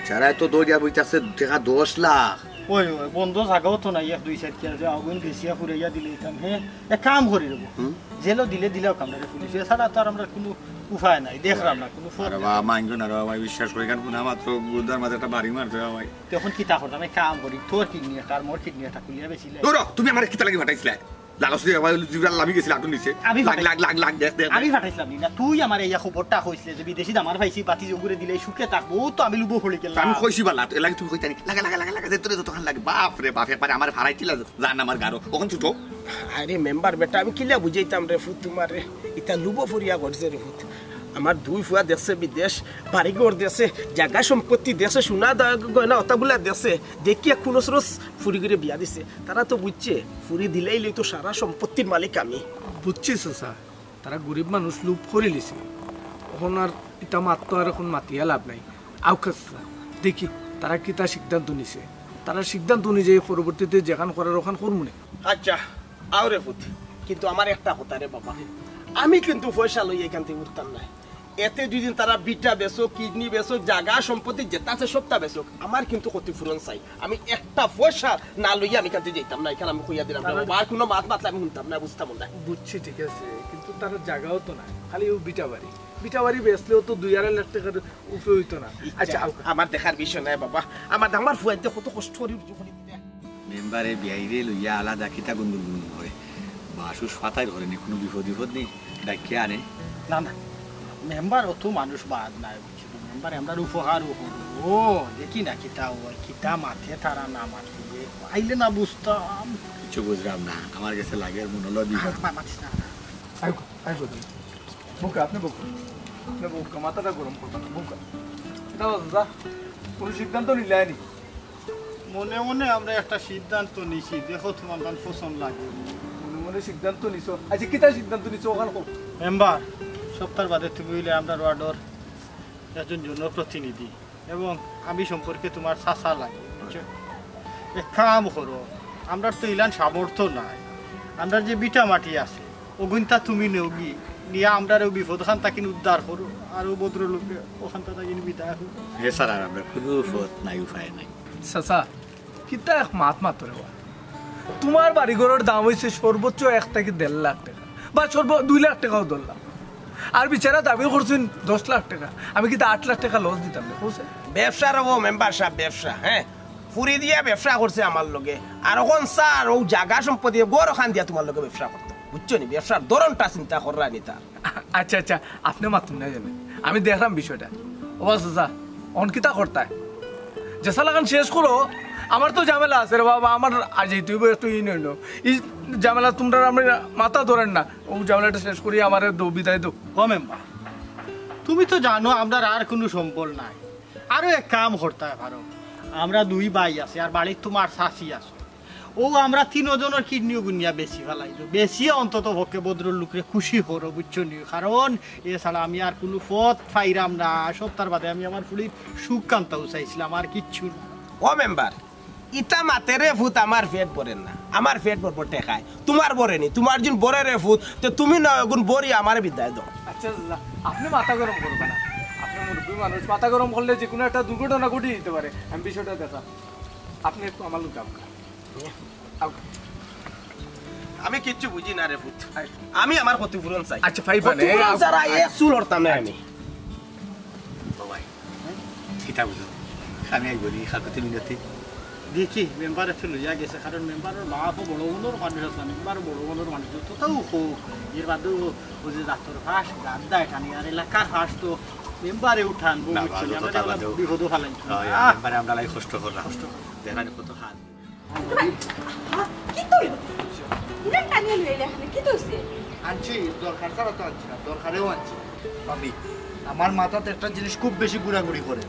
যারা তো দরিয়া বইতাছে টেকা দশ লাখ। ওই, ওই, বন্ধ জাগাও তো নাই, এক দুই চাইর কিয়া যে আগুন বেচিয়া ফুরাইয়া দিলে ইতাম, হে? এক কাম করি রবো। হুম? জেলও দিলে দিলাও কামড়ারে পুলিশে, এছাড়া তো আর আমরার কুনু উপায় নাই, দেখরাম না কুনু পথ আরে নাই। বা, মাইনগো না রে বা, বিশ্বাস করি, কারণ কুনা মাত্র গুরুদার মাঝে একটা বাড়ি মারতে হবে ভাই। তে অখন কিতা করতাম? এক কাম করি, তোর কিডনি একটা আর মোর কিডনি একটা খুলিয়া বেচিলে। ধরো, তুমি আমারে কিতা লাগি ফাটাইছিলা? লাগাস তুই আমার জিবরাল লামি গেছিল আটুর নিচে। আমি লাগ, ফাটাই-, লাগ, লাগ, লাগ, দেখ, দেখ, দেখ। আমি ফাটাইছিলাম নি না, তুই আমারে ইয়া খবরটা কইছিলে যে বিদেশি দামার পাইছি, বাতি জগুরে দিলে সুখে থাকবো, ও তো আমি লুবো পড়ি গেলাম। আমি কইছি বালা, এর লাগি তুমি কইতা নি, লাগা, লাগা, লাগা, লাগা, যেতরে যতখান লাগে, বাপ রে বাপ, একবারে আমার ফাড়াইছিলা জান আমার গারো, অখন ছুটো। আরে মেম্বার বেটা, আমি কিলা বুঝাইতাম রে পুত তুমারে, ইতা লুবো পড়িয়া করছে রে পুত। আমার দুই ফুয়া দেশে বিদেশ, বাড়িঘর দেশে, জাগা সম্পত্তি দেশে, সোনা দা-, গয়না অতাগুলা দেশে, দেখিয়া কুনু স্রোস ফুরি করে বিয়া দিছে। তারা তো বুঝছে, ফুরি দিলেই লই তো সারা সম্পত্তির মালিক আমি। বুঝছি চাচা, তারা গরিব মানুষ, লুপ করিলিছে। অখন আর ইতা মাততো আর অখন মাতিয়া লাভ নাই। আউক্কা চাচা, দেখি তারা কিতা সিদ্ধান্ত নিছে। তারা সিদ্ধান্ত অনুযায়ী পরবর্তীতে যেখান করার অখান করমুনে। আচ্ছা, আও রে পুত, কিন্তু আমার একটা কথা রে বাবা, আমি কিন্তু পয়সা লইয়া ইখান থাকি উঠতাম নায়। এতে দুই দিন তারা ভিটা বেচুক, কিডনি বেচুক, জাগা সম্পত্তি যেতা আছে সবতা বেচুক, আমার কিন্তু ক্ষতিপূরণ চাই। আমি একটা পয়সা না লইয়া আমি ইখান থাকি যাইতাম নায়, ইখান আমি কইয়া দিলাম রে বাবা। আর কুনু মাত মাতলে আমি হুনতাম নায়, বুঝতামও নায়। বুঝছি, ঠিক আছে, কিন্তু তারার জাগাও তো নাই, খালি অউ ভিটা বাড়ি। ভিটা বাড়ি বেচলেও তো দুই আড়াই লাখ টেকার উপরে অইতো না। আচ্ছা, আউক্কা। আমার দেখার বিষয় নায় বাবা, আমার, আমার ফুয়াইন্তে কত কষ্ট করি রুজি করি দিতে। মেম্বারে বিয়াইরে লইয়া আলাদা কিতা গুনগুন গুনগুন করে। বাসুস ফাতাইর করে নি, কুনু বিপদ বিপদ নি, ডাকিয়া আনে। না, না, মেম্বার অত মানুষ বাদ নায়, বুঝছো তো? মেম্বার আমরার উপকারও করবো। ও, দেখি না কিতা অয়, কিতা মাতে তারা না মাতে, আইলে না বুঝতাম। কিচ্ছু বুঝরাম না, আমার গেছে লাগের মনে অইলো বিপদ। মা-, মাতিস না। আউক্কা, আউক্কা। বউক্কা, আপনে বউক্কা। আপনে বউক্কা, মাথাটা গরম করবা না, বউক্কা। এটা বাদ দে, যা। কুনু সিদ্ধান্ত নিলায় নি? মনে মনে আমরা একটা সিদ্ধান্ত নিছি, দেখো তুমার কান পছন্দ লাগে। মনে মনে সিদ্ধান্ত নিছো? আচ্ছা, কিতা সিদ্ধান্ত নিছো, অখান কও। মেম্বার, সপ্তাহ বাদে তুমি অইলে আমরার ওয়ার্ডর একজন জনপ্রতিনিধি এবং আমি সম্পর্কে তুমার চাচা লাগে, বুঝছো? এক কাম করো, আমরার তো ইলান সামর্থ্য নাই, আমরার যে ভিটা মাটি আছে, অগুইনতা তুমি নেওগি, নিয়া আমরারে অউ বিপদ খান থাকি উদ্ধার করো, আর অউ ভদ্রলোকরে অখান থাকি বিদায় করো। হে ছাড়া আর আমরার কুনু পথ নাই, উপায় নাই। চাচা, কিতা এক মাত মাতো রে বা। তুমার বাড়িঘরর দাম অইছে সর্বোচ্চ এক থাকি দেড় লাখ টেকা, বা সর্ব দুই লাখ টেকাও ধরলাম। আর বেচারা দাবি করছইন দশ লাখ টেকা, আমি কিতা আট লাখ টেকা লস দিতাম না, কও চাই? ব্যবসা রে বা মেম্বার সাব, ব্যবসা, হে? ফুরি দিয়া ব্যবসা করছে আমার লগে, আর অখন চার অউ জাগা সম্পত্তি ঘর অখান দিয়া তুমার লগে ব্যবসা করতো, বুঝছো নি? ব্যবসার ধরনটা চিন্তা কররা নি তার। আচ্ছা, আচ্ছা, আপনে মাতইন না জানি, আমি দেখরাম বিষয়টা। ও বা চাচা, অখন কিতা করতায়? যেছা লাখান শেষ করো, আমার তো ঝামেলা আছে রে বাবা, আমার আইজ যাইতে অইবো একটু ইউনিয়নো। ই ঝামেলা তুমরার আমরার মাথা ধরের না, অউ ঝামেলাটা শেষ করি আমারে দেও, বিদায় দেও। ও মেম্বার, তুমি তো জানো আমরার আর কুনু সম্বল নাই, আরো এক কাম করতায় পারো, আমরা দুই ভাই আছি আর বাড়িত তুমার চাচি আছে, অউ আমরা তিনজনর কিডনিও গুনিয়া বেচি ফালাই দেও, বেচিয়া অন্তত পক্ষে ভদ্রলোকরে খুশি করো, বুঝছো নি? কারণ এছাড়া আমি আর কুনু পথ পাইরাম না। সপ্তাহ বাদে আমি আমার ফুড়ির সুখ কান্তাও চাইছিলাম, আর কিচ্ছু না। ও মেম্বার, ইতা মাতে রে ফুত, আমার পেট ভরের না, আমার পেট ভরবো টেকায়, তুমার ভরে নি, তুমার যুদি ভরে রে ফুত, তে তুমি না অগুন ভরি আমারে বিদায় দেও। আচ্ছা চাচা, আপনে মাথা গরম করবা না, আপনে মুরব্বি মানুষ, মাথা গরম করলে যেকুনু একটা দুর্ঘটনা ঘটি যাইতে পারে। আমি বিষয়টা দেখরাম, আপনে একটু আমার লগে যাউক্কা। আমি কিচ্ছু বুঝি না রে ফুত, আমি আমার ক্ষতিপূরণ চাই। আচ্ছা, ভাই, মানে, ক্ষতিপূরণ ছাড়া এক চুল লড়তাম না আমি। বাবাই, কিতা বুঝো? আমি আইবো নি, কাকুতি মিনতি। দেখি, মেম্বারে তো লইয়া গেছে, কারণ মেম্বারর মা বাপ বড় মনর মানুষ আছে, মেম্বার বড় মনর মানুষ, যতটাও হোক, এর বাদেও অউ যে জাতর ফাঁস, গাদ্দা এখানে, আর এলাকার ফাঁস তো মেম্বারে উঠান, না, বুঝছো নি? বাবা, আমরা কথা বাদেও। বিপদও ফালাই। হয়, আহ! মেম্বারে আমরা লাই কষ্ট করলাম। কষ্ট। দেখেন কত হাত। ভাই, আহা, কিতা অইলো? ইরা টানিয়া লইলে এখানে, কিতা অইছে? আনছি, দরকার ছাড়া তো আনছি না, দরকারেও আনছি। ভাবি, আমার মাথাত একটা জিনিস খুব বেশি ঘুরাঘুরি করে।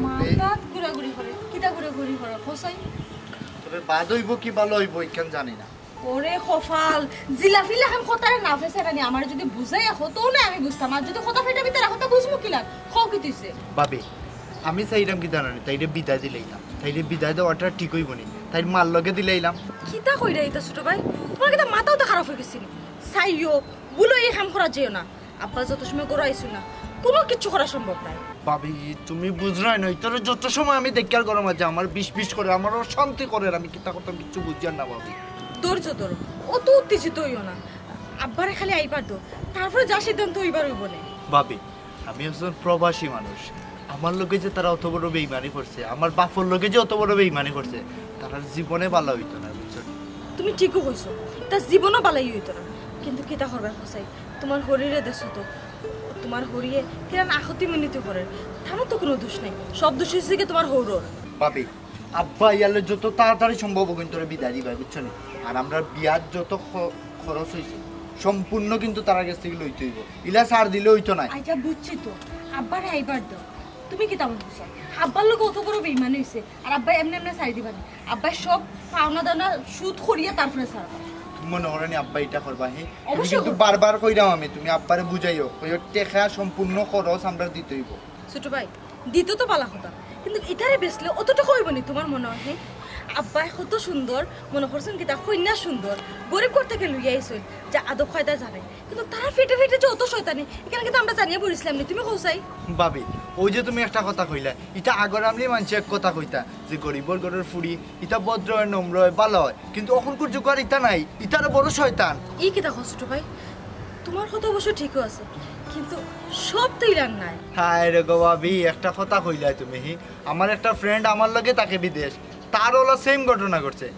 মাথাত ঘুরাঘুরি করে? কিতা ঘুরাঘুরি করে? কও চাই। তবে বাদ অইবো কি ভালা অইবো, ইখান জানি না। ওরে কপাল, জিলাপি লাখান কথারে না ফেছাইরানি, আমারে যুদি বুঝাইয়া কও, তে না আমি বুঝতাম, আর যুদি কথা ফাইটা ভিতরে রাখো, তে বুঝমু কিলা? কও কিতা অইছে? ভাবি, আমি চাইরাম কিতা জানো নি, তাইরে বিদায় দিলাইলাম। তাইরে বিদায় দেওয়াটা ঠিক অইবো নি? তাইর মার লগে দিলাইলাম। কিতা কইরা ইতা ছোট ভাই? তুমার কিতা মাথাও তো খারাপ অই গেছে নি? চাইও, ভুলেও ই কাম করা যাইও না। আব্বা যত সময় ঘরো আইছইন না, কুনু কিচ্ছু করা সম্ভব নায়। ভাবি, তুমি বুঝরায় না, ইতারে যত সময় আমি দেখিয়ার ঘরর মাঝে আমার বিষ বিষ করে, আমার অশান্তি করে, আমি কিতা করতাম কিচ্ছু বুঝিয়ার না ভাবি। ধৈর্য ধরো, অত উত্তেজিত অইও না। আব্বারে খালি আইবার দেও, তারপরে যা সিদ্ধান্ত অইবার অইবো নে। ভাবি, আমি একজন প্রবাসী মানুষ, আমার লগে যে তারা অত বড় বেইমানি করছে, আমার বাপর লগে যে অত বড় বেইমানি করছে, তারার জীবনে ভালা অইতো না, বুঝছো নি? তুমি ঠিকউ কইছো, তার জীবনও ভালাই অইতো না। কিন্তু কিতা করবায় কও চাই, তুমার হরিরে দেখছো তো, তুমার হরিয়ে কিরান আখতি মিনতি করের, তার তো কুনু দোষ নাই, সব দোষ অইছে গি তুমার হউরর। ভাবি, আব্বা আইলে যত তাড়াতাড়ি সম্ভব অগুইন তোরে বিদায় দিবায়, বুঝছো নি? আর আমরার বিয়ার যত খ-, খরচ অইছে, সম্পূর্ণ কিন্তু তারার গেছ থাকি লইতে অইবো, ইলা ছাড় দিলে অইতো নায়। আচ্ছা, বুঝছি তো, আব্বারে আইবার দেও। তুমি কিতা মনে করছো? আব্বার লগে অত বড় বেইমানি অইছে, আর আব্বায় এমনে এমনে ছাড়ি দিবা নি? আব্বায় সব পাওনা দাওনা শোধ করিয়া তারপরে ছাড়বা। তুমি মনে করো নি আব্বায় ইটা করবা, হে? আমি অবশ্যই কিন্তু করবো। বারবার কইরাম আমি, তুমি আব্বারে বুঝাইও, কইও টেকা সম্পূর্ণ খরচ আমরার দিতে অইবো। ছোট ভাই, দিতো তো ভালা কথা, কিন্তু ইতারে বেচলে অত টেকা অইবো নি তুমার মনে অয়, হে? আব্বায় কত সুন্দর, মনে করছইন কিতা, কইন্যা সুন্দর, গরিব ঘর থাকি লইয়া আইছইন, যে আদব কায়দা জানে, কিন্তু তারার পেটে পেটে যে অত শয়তানি, ইখান কিতা আমরা জানিয়া বড়িছিলাম নি, তুমি কও চাই? ভাবি, অউ যে তুমি একটা কথা কইলা, ইটা আগর আমলি মানষে এক কথা কইতা, যে গরিবর ঘরর ফুড়ি, ইতা ভদ্র অয়, নম্র অয়, ভালা অয়, কিন্তু অখনকুর যুগ আর ইতা নাই, ইতা আরো বড় শয়তান। ই কিতা কও ছোট ভাই? তুমার কথা অবশ্য ঠিকউ আছে, কিন্তু সব তো ইলান নায়। হায় রে গো ভাবি, একটা কথা কইলায় তুমি, হি? আমার একটা friend আমার লগে থাকে বিদেশ, তার অলা same ঘটনা ঘটছে।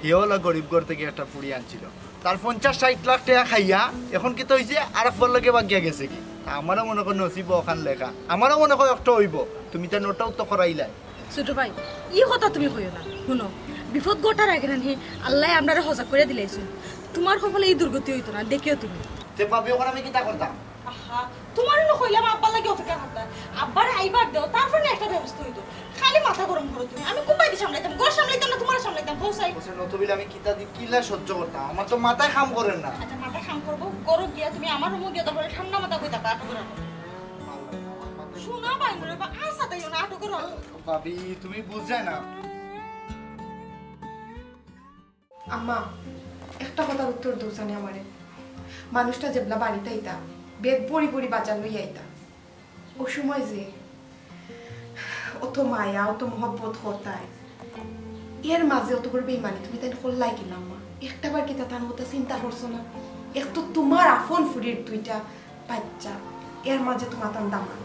হে অলা গরিব ঘর থাকি একটা ফুড়ি আনছিল, তার পঞ্চাশ ষাইট লাখ টেকা খাইয়া অখন কিতা অইছে, আরকবার লগে ভাগিয়া গেছে গি। তা আমারও মনে কয় নসিবো অখান লেখা, আমারও মনে কয় একটা অইবো। তুমি তা নটাও তো করাইলায়। ছোট ভাই, ই কথা তুমি কইও না। হুনো, বিপদ ঘটার আগে নানি আল্লায় আমরারে হজাগ করিয়া দিলাইছইন। তুমার কপালে ই দুর্গতি অইতো না, দেখিও তুমি। তে ভাবি, অখন আমি কিতা করতাম? আহা, তুমারে না কইলাম আব্বার লাগি অপেক্ষা করতাম। আব্বারে আইবার দেও, তারপরে না একটা ব্যবস্থা অইতো। খালি মাথা গরম করো তুমি। আমি কুনবায়দি সামলাইতাম, ঘর সামলাইতাম না তুমারে সামলাইতাম, কও চাই। বলছে, নতুবিল আমি কিতা দি কিলা সহ্য করতাম? আমার তো মাথায় কাম করের না। আচ্ছা, মাথায় কাম করবো, ঘরো গিয়া তুমি আমার রুমো গিয়া তারপরে ঠান্ডা মাথা কই থাকবা, আটো করো। শোনা বাইন রে বা, আশা তাইও না, আটো করো, আটো। ভাবি, তুমি বুঝরায় না। আম্মা, একটা কথার উত্তর দেও জানি আমারে। মানুষটা যেবলা বাড়িত আইতা, ব্যাগ ভরি ভরি বাজার লইয়া আইতা। ও সময় যে অত মায়া, অত মহব্বত করতায়, এর মাঝে অত বড় বেইমানি তুমি তাইন করলায় কিলা আম্মা? একটা বার কিতা তান কথা চিন্তা করছো না? এক তো তুমার আপন ফুরির দুইটা বাচ্চা, এর মাঝে তুমার তান দামান।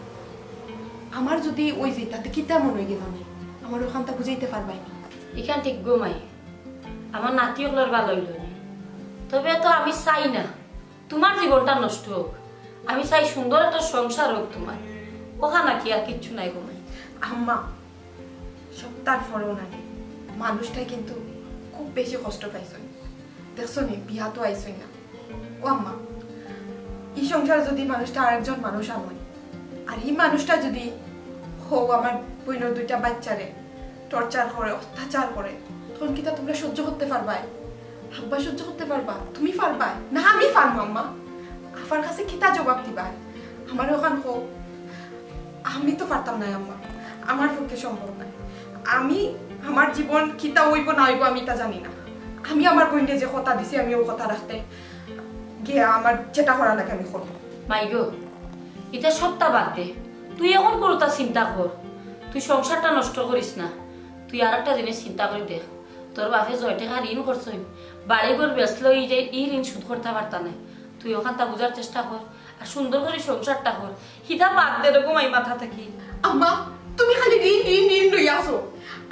আমার যদি অই যাইতা তে কিতা মনো অইগেলো নে? আমার অখানতা বুঝাইতে পারবায় নি। ইখান ঠিক গো মাই, আমার নাতি অকলর ভালা অইলো নে। তবে তো আমি চাই না তুমার জীবনটা নষ্ট হোক, আমি চাই সুন্দর একটা সংসার হোক তুমার। অখান নাকি আর কিচ্ছু নাই গো মাই। আম্মা, সবতার পরেও নানি, মানুষটায় কিন্তু খুব বেশি কষ্ট পাইছইন। দেখছো নি, বিয়াত আইছইন না। ও আম্মা, ই সংসারে যদি মানুষটা আরেকজন মানুষ আনইন, আর ই মানুষটা যদি হউ আমার বইনর দুইটা বাচ্চারে torture করে, অত্যাচার করে, তখন কিতা তুমরা সহ্য করতে পারবায়? আব্বা সহ্য করতে পারবা? তুমি পারবায়? না আমি পারমু আম্মা। আফার কাছে কিতা জবাব দিবায়? আমারে অখান কও। আমি তো পারতাম নায় আম্মা, আমার পক্ষে সম্ভব নায়। আমি, আমার জীবন কিতা অইবো না অইবো আমি ইতা জানি না। আমি আমার বইনরে যে কথা দিছি আমি অউ কথা রাখতে গিয়া আমার যেটা করা লাগে আমি করমু। মাই গো, ইতা সবতা বাদ দে, তুই অখন কুনুতা চিন্তা কর, তুই সংসারটা নষ্ট করিস না। তুই আরেকটা জিনিস চিন্তা করি দেখ, তোর বাপে যে টেকা ঋণ করছইন, বাড়ি ঘর বেচলেও ই যে ই ঋণ শোধ করতা পারতা নায়। তুই অখানতা বুঝার চেষ্টা কর, আর সুন্দর করি সংসারটা কর। হিতা বাদ দে রে গো মাই মাথা থাকি। আম্মা, তুমি খালি ঋণ, ঋণ, ঋণ লইয়া আছো।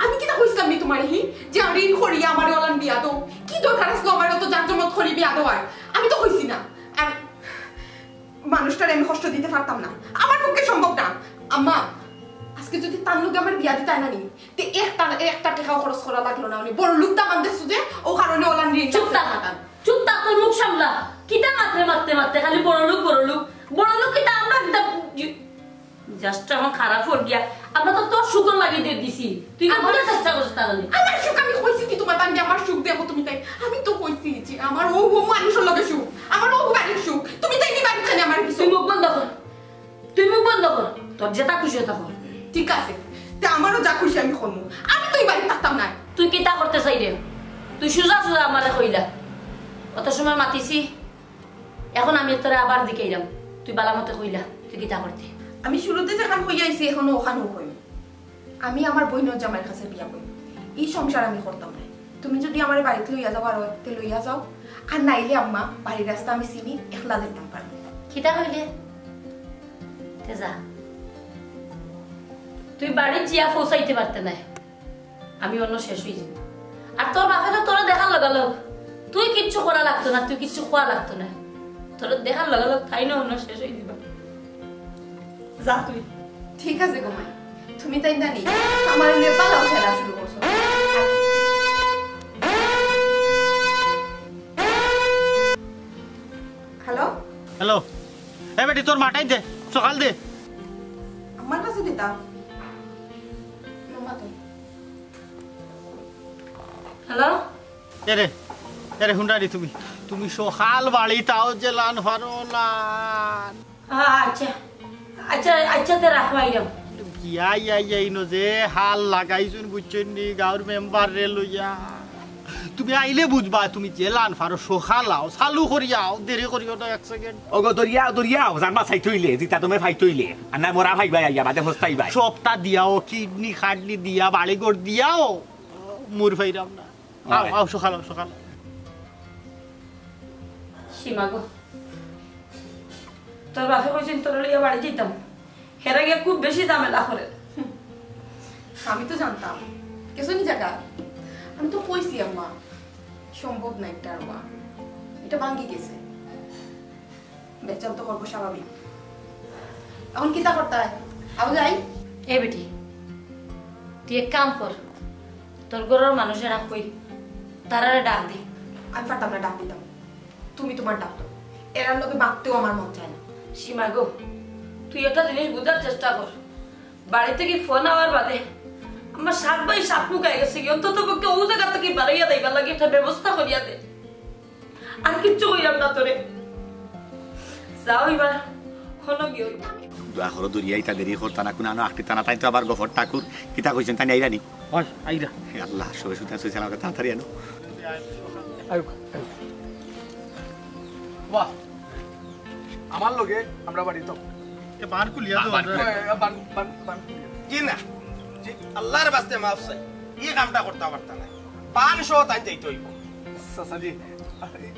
আমি কিতা কইছিলাম নি তুমারে হি? যে আর ঋণ করিয়া আমারে অলান বিয়া দেও। কি দরকার আছলো আমারে অত জাকজমক করি বিয়া দেওয়ার? আমি তো কইছি না। আর মানুষটারে আমি কষ্ট দিতে পারতাম না, আমার পক্ষে সম্ভব না। আম্মা, আজকে যদি তান লগে আমার বিয়া দিতায় না নি, তে একটা, একটা টেকাও খরচ করা লাগলো না। উনি বড় লোক দামান দেখছো যে, ও কারণে অলান ঋণ চুপ থাক। চুপ থাক, তোর মুখ সামলা। কিতা মাতরে মাততে মাততে খালি বড় লোক, বড় লোক, বড় লোক কিতা আমরা কিতা? Just এখন খারাপ অই গিয়া। আমরা তো তোর সুখর লাগি দে দিছি, তুই না আমার বুঝার চেষ্টা করস তার মানে। আমার সুখ আমি কইছি কি তুমার তান আমার সুখ দেখো তুমি তাই? আমি তো কইছি যে আমার অউ, অউ মানুষর লগে সুখ, আমার অউ বাড়ির সুখ। তুমি তাই কি বাড়িত খালি আমার কিছু? তুই মুখ বন্ধ কর, তুই মুখ বন্ধ কর, তোর যেটা খুশি ওটা কর। ঠিক আছে, তে আমারও যা খুশি আমি করমু। আমি তো ই বাড়িত থাকতাম নায়। তুই কিতা করতে চাইরে? তুই সুজা সুজা আমারে কইলা, অত সময় মাতিছি, এখন আমি তোরে আবার জিকাইরাম, তুই বালা মতে কইলা, তুই কিতা করতে? আমি শুরুতে যেখান কইয়া আইছি, এখনো অখানউ কইমু। আমি আমার বইনর জামাইর কাছে বিয়া বইমু। ই সংসার আমি করতাম নায়। তুমি যদি আমারে বাড়িত লইয়া যাবার অয়, তে লইয়া যাও। আর নাইলে আম্মা, বাড়ির রাস্তা আমি চিনি, একলা যাইতাম পারমু। কিতা কইলে? তে যা। তুই বাড়িত জিয়া পৌঁছাইতে পারতে নায়। আমি অনো শেষ অই যিমু। আর তোর বাপে তো তোরে দেখার লগালগ, তুই কিচ্ছু করা লাগতো না, তুই কিচ্ছু কওয়া লাগতো না। তোরে দেখার লগালগ তাইন অনো শেষ অই যিবা। যা তুই। ঠিক আছে গো মাই, তুমি তাই জানি আমার নিয়ে পালাও খেলা শুরু করছো। হ্যালো? হ্যালো। এ বেটি, তোর মাটাই দে, সকাল দে। আমার কাছে দিতাম। মামা তো। হ্যালো? এরে, এরে, হুন্ডারি তুমি। তুমি সকাল বাড়িত আও যে লান ফারো লান। আ-, আচ্ছা। আচ্ছা, আচ্ছা, তে রাখো, আইরাম। ইয়া, ইয়া, ইয়া, ইনো যে হাল লাগাইছইন, বুঝছইন নি, গাঁওর মেম্বাররে লইয়া। তুমি আইলে বুঝবা, তুমি যে লান ফারো, সকাল আও, চালু করি আও, দেরি করিও না এক সেকেন্ড। ওগো, দরিয়াও, দরিয়াও, জান বাচাইতে অইলে, জিতা তুমি পাইতে অইলে। আর না মরা পাইবায় আইয়া, বাদে পস্তাইবায়। সবতা দিয়াও, কিডনি খাডনি দিয়া, বাড়ি ঘর দিয়াও, মুর ফাইরাম না। আও, আও, সকাল আও, সকাল। সীমা গো, তোর বাপে কইছইন তোরে লইয়া বাড়ি যাইতাম, হেরা গিয়া খুব বেশি ঝামেলা করে। আমি তো জানতাম, গেছো নি জাগা? আমি তো কইছি আম্মা, সম্ভব না একটা আর মা, এটা ভাঙ্গি গেছে। বেচাল তো করবো স্বাভাবিক। এখন কিতা করতায়? আও যাই? এ বেটি, তুই এক কাম কর, তোর ঘরর মানুষেরা কই, তারারে ডাক দে। আমি পারতাম না ডাক দিতাম, তুমি তুমার ডাক দেও। এরার লগে মাততেও আমার মন চায় না। সীমা গো, তুই একটা জিনিস বুঝার চেষ্টা কর। বাড়ি থাকি ফোন আওয়ার বাদে আমার সাত ভাই সাত মুখ অই গেছে কি, অন্তত পক্ষে অউ জাগা থাকি বারইয়া যাইবার লাগি একটা ব্যবস্থা করিয়া দে। আর কিচ্ছু কইরাম না তোরে। যাও এবার, হনো গিয়ে অইব। দোয়া করো, দরিয়া ইতা দেরি করতা না, কুনানো আটকিতা না, তাইন তো আবার গফর ঠাকুর, কিতা কইছইন, তাইন আইরা নি? অয়, আইরা। হে আল্লাহ, সবে সুতা সুই সালামতে তাড়াতাড়ি আনো। আয়ো, আয়ো। বাহ। আমার লগে আমরা বাড়ি তো। এ বান খুলিয়া দাও, বান আমরা খুলিয়া। এ, বান, বান, বান খুলিয়া। জি না, জি, আল্লাহর বাস্তে মাফ চাই, ই কামটা করতা পারতা না। বান সহ তাই যাইতে অইবো। চাচা জি,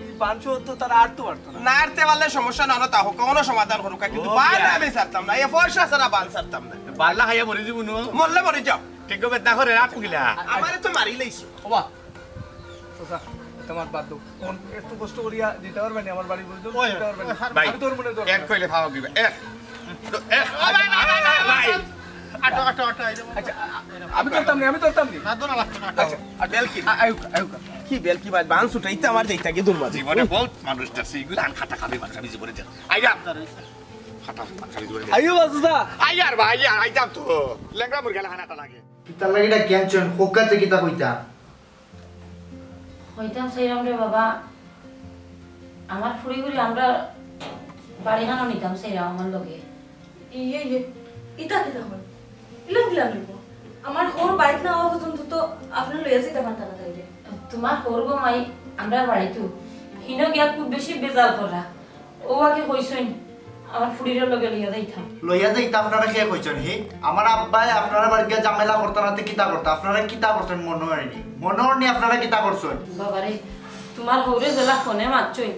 এই বান সহ তো তারা আটতে পারতো না। না আটতে পারলে সমস্যা না, না তা হোক, কোনো সমাধান করুক, কিন্তু ও বান মিয়া। আমি ছাড়তাম না, এ পয়সা ছাড়া বান ছাড়তাম না। বাল্লা খাইয়া মরি যাইবো নু। মরলে মরি যাও। ঠিক বেদনা করে রাখ মুখিলা। আমারে তো মারি লাইছো। ওবা, চাচা, তোমার বাদ দাও। অখন এত কষ্ট করিয়া দিতে পারবে না আমার বাড়ি পর্যন্ত? ওই, দিতে পারবে না। ওই, ভাই, আমি তোর মনে দরকার। এক কইলে ভালো দিবে। এক। তো এক। ও ভাই, ভাই, ভাই, ভাই, ভাই। আটো, আটো, আটো, এই যে আচ্ছা, আ-, আমি ধরতাম নি, আমি ধরতাম নি। না, ধরা লাগতো না। আচ্ছা, আচ্ছা। বেলকি। আ-, আয়ুকা, আয়ুকা। কি বেলকি ভাই, বান ছুটাইতে আমার যাইতা কি দূর মাঝে। জীবনে বহুত মানুষ দেখছি, এগুলো আন খাটা খাবে মানুষ, আমি জীবনে দেখ। আইয়া। খাটা মানুষ, আমি জীবনে দেখ। আইও বাজুদা। আইয়ার ভাই, আইয়ার, আইতাম তো। লেংড়া মুরগা লাখান আটা লাগে। কিতার লাগি এটা জ্ঞান চয়ন, কোকাতে কিতা কইতা? কইতাম চাইরাম রে বাবা, আমার ফুড়িগুরে আমরা বাড়িখানো নিতাম চাইরাম আমার লগে। ইয়ে, ইয়ে, ইতা কিতা কয়? ইলা কিলা লইব? আমার হউর বাইত না আওয়া পর্যন্ত তো আপনারা লইয়া যাইতা পারতা না তাইরে। তোমার হউর গো মাই, আমরা বাড়িত হিনো গিয়া খুব বেশি বেজাল কররা। ও আগে কইছইন, আমার ফুড়িরে লগে লইয়া যাইতাম। লইয়া যাইতা আপনারা কে কইছইন হি? আমার আব্বায় আপনারা বাড়িত গিয়া ঝামেলা করতা না তে কিতা করতা? আপনারা কিতা করছইন মনো অয়নি? মনো অয়নি আপনারা কিতা করছইন? বাবারে, তোমার হউরে যেলা ফোনে মাতছইন,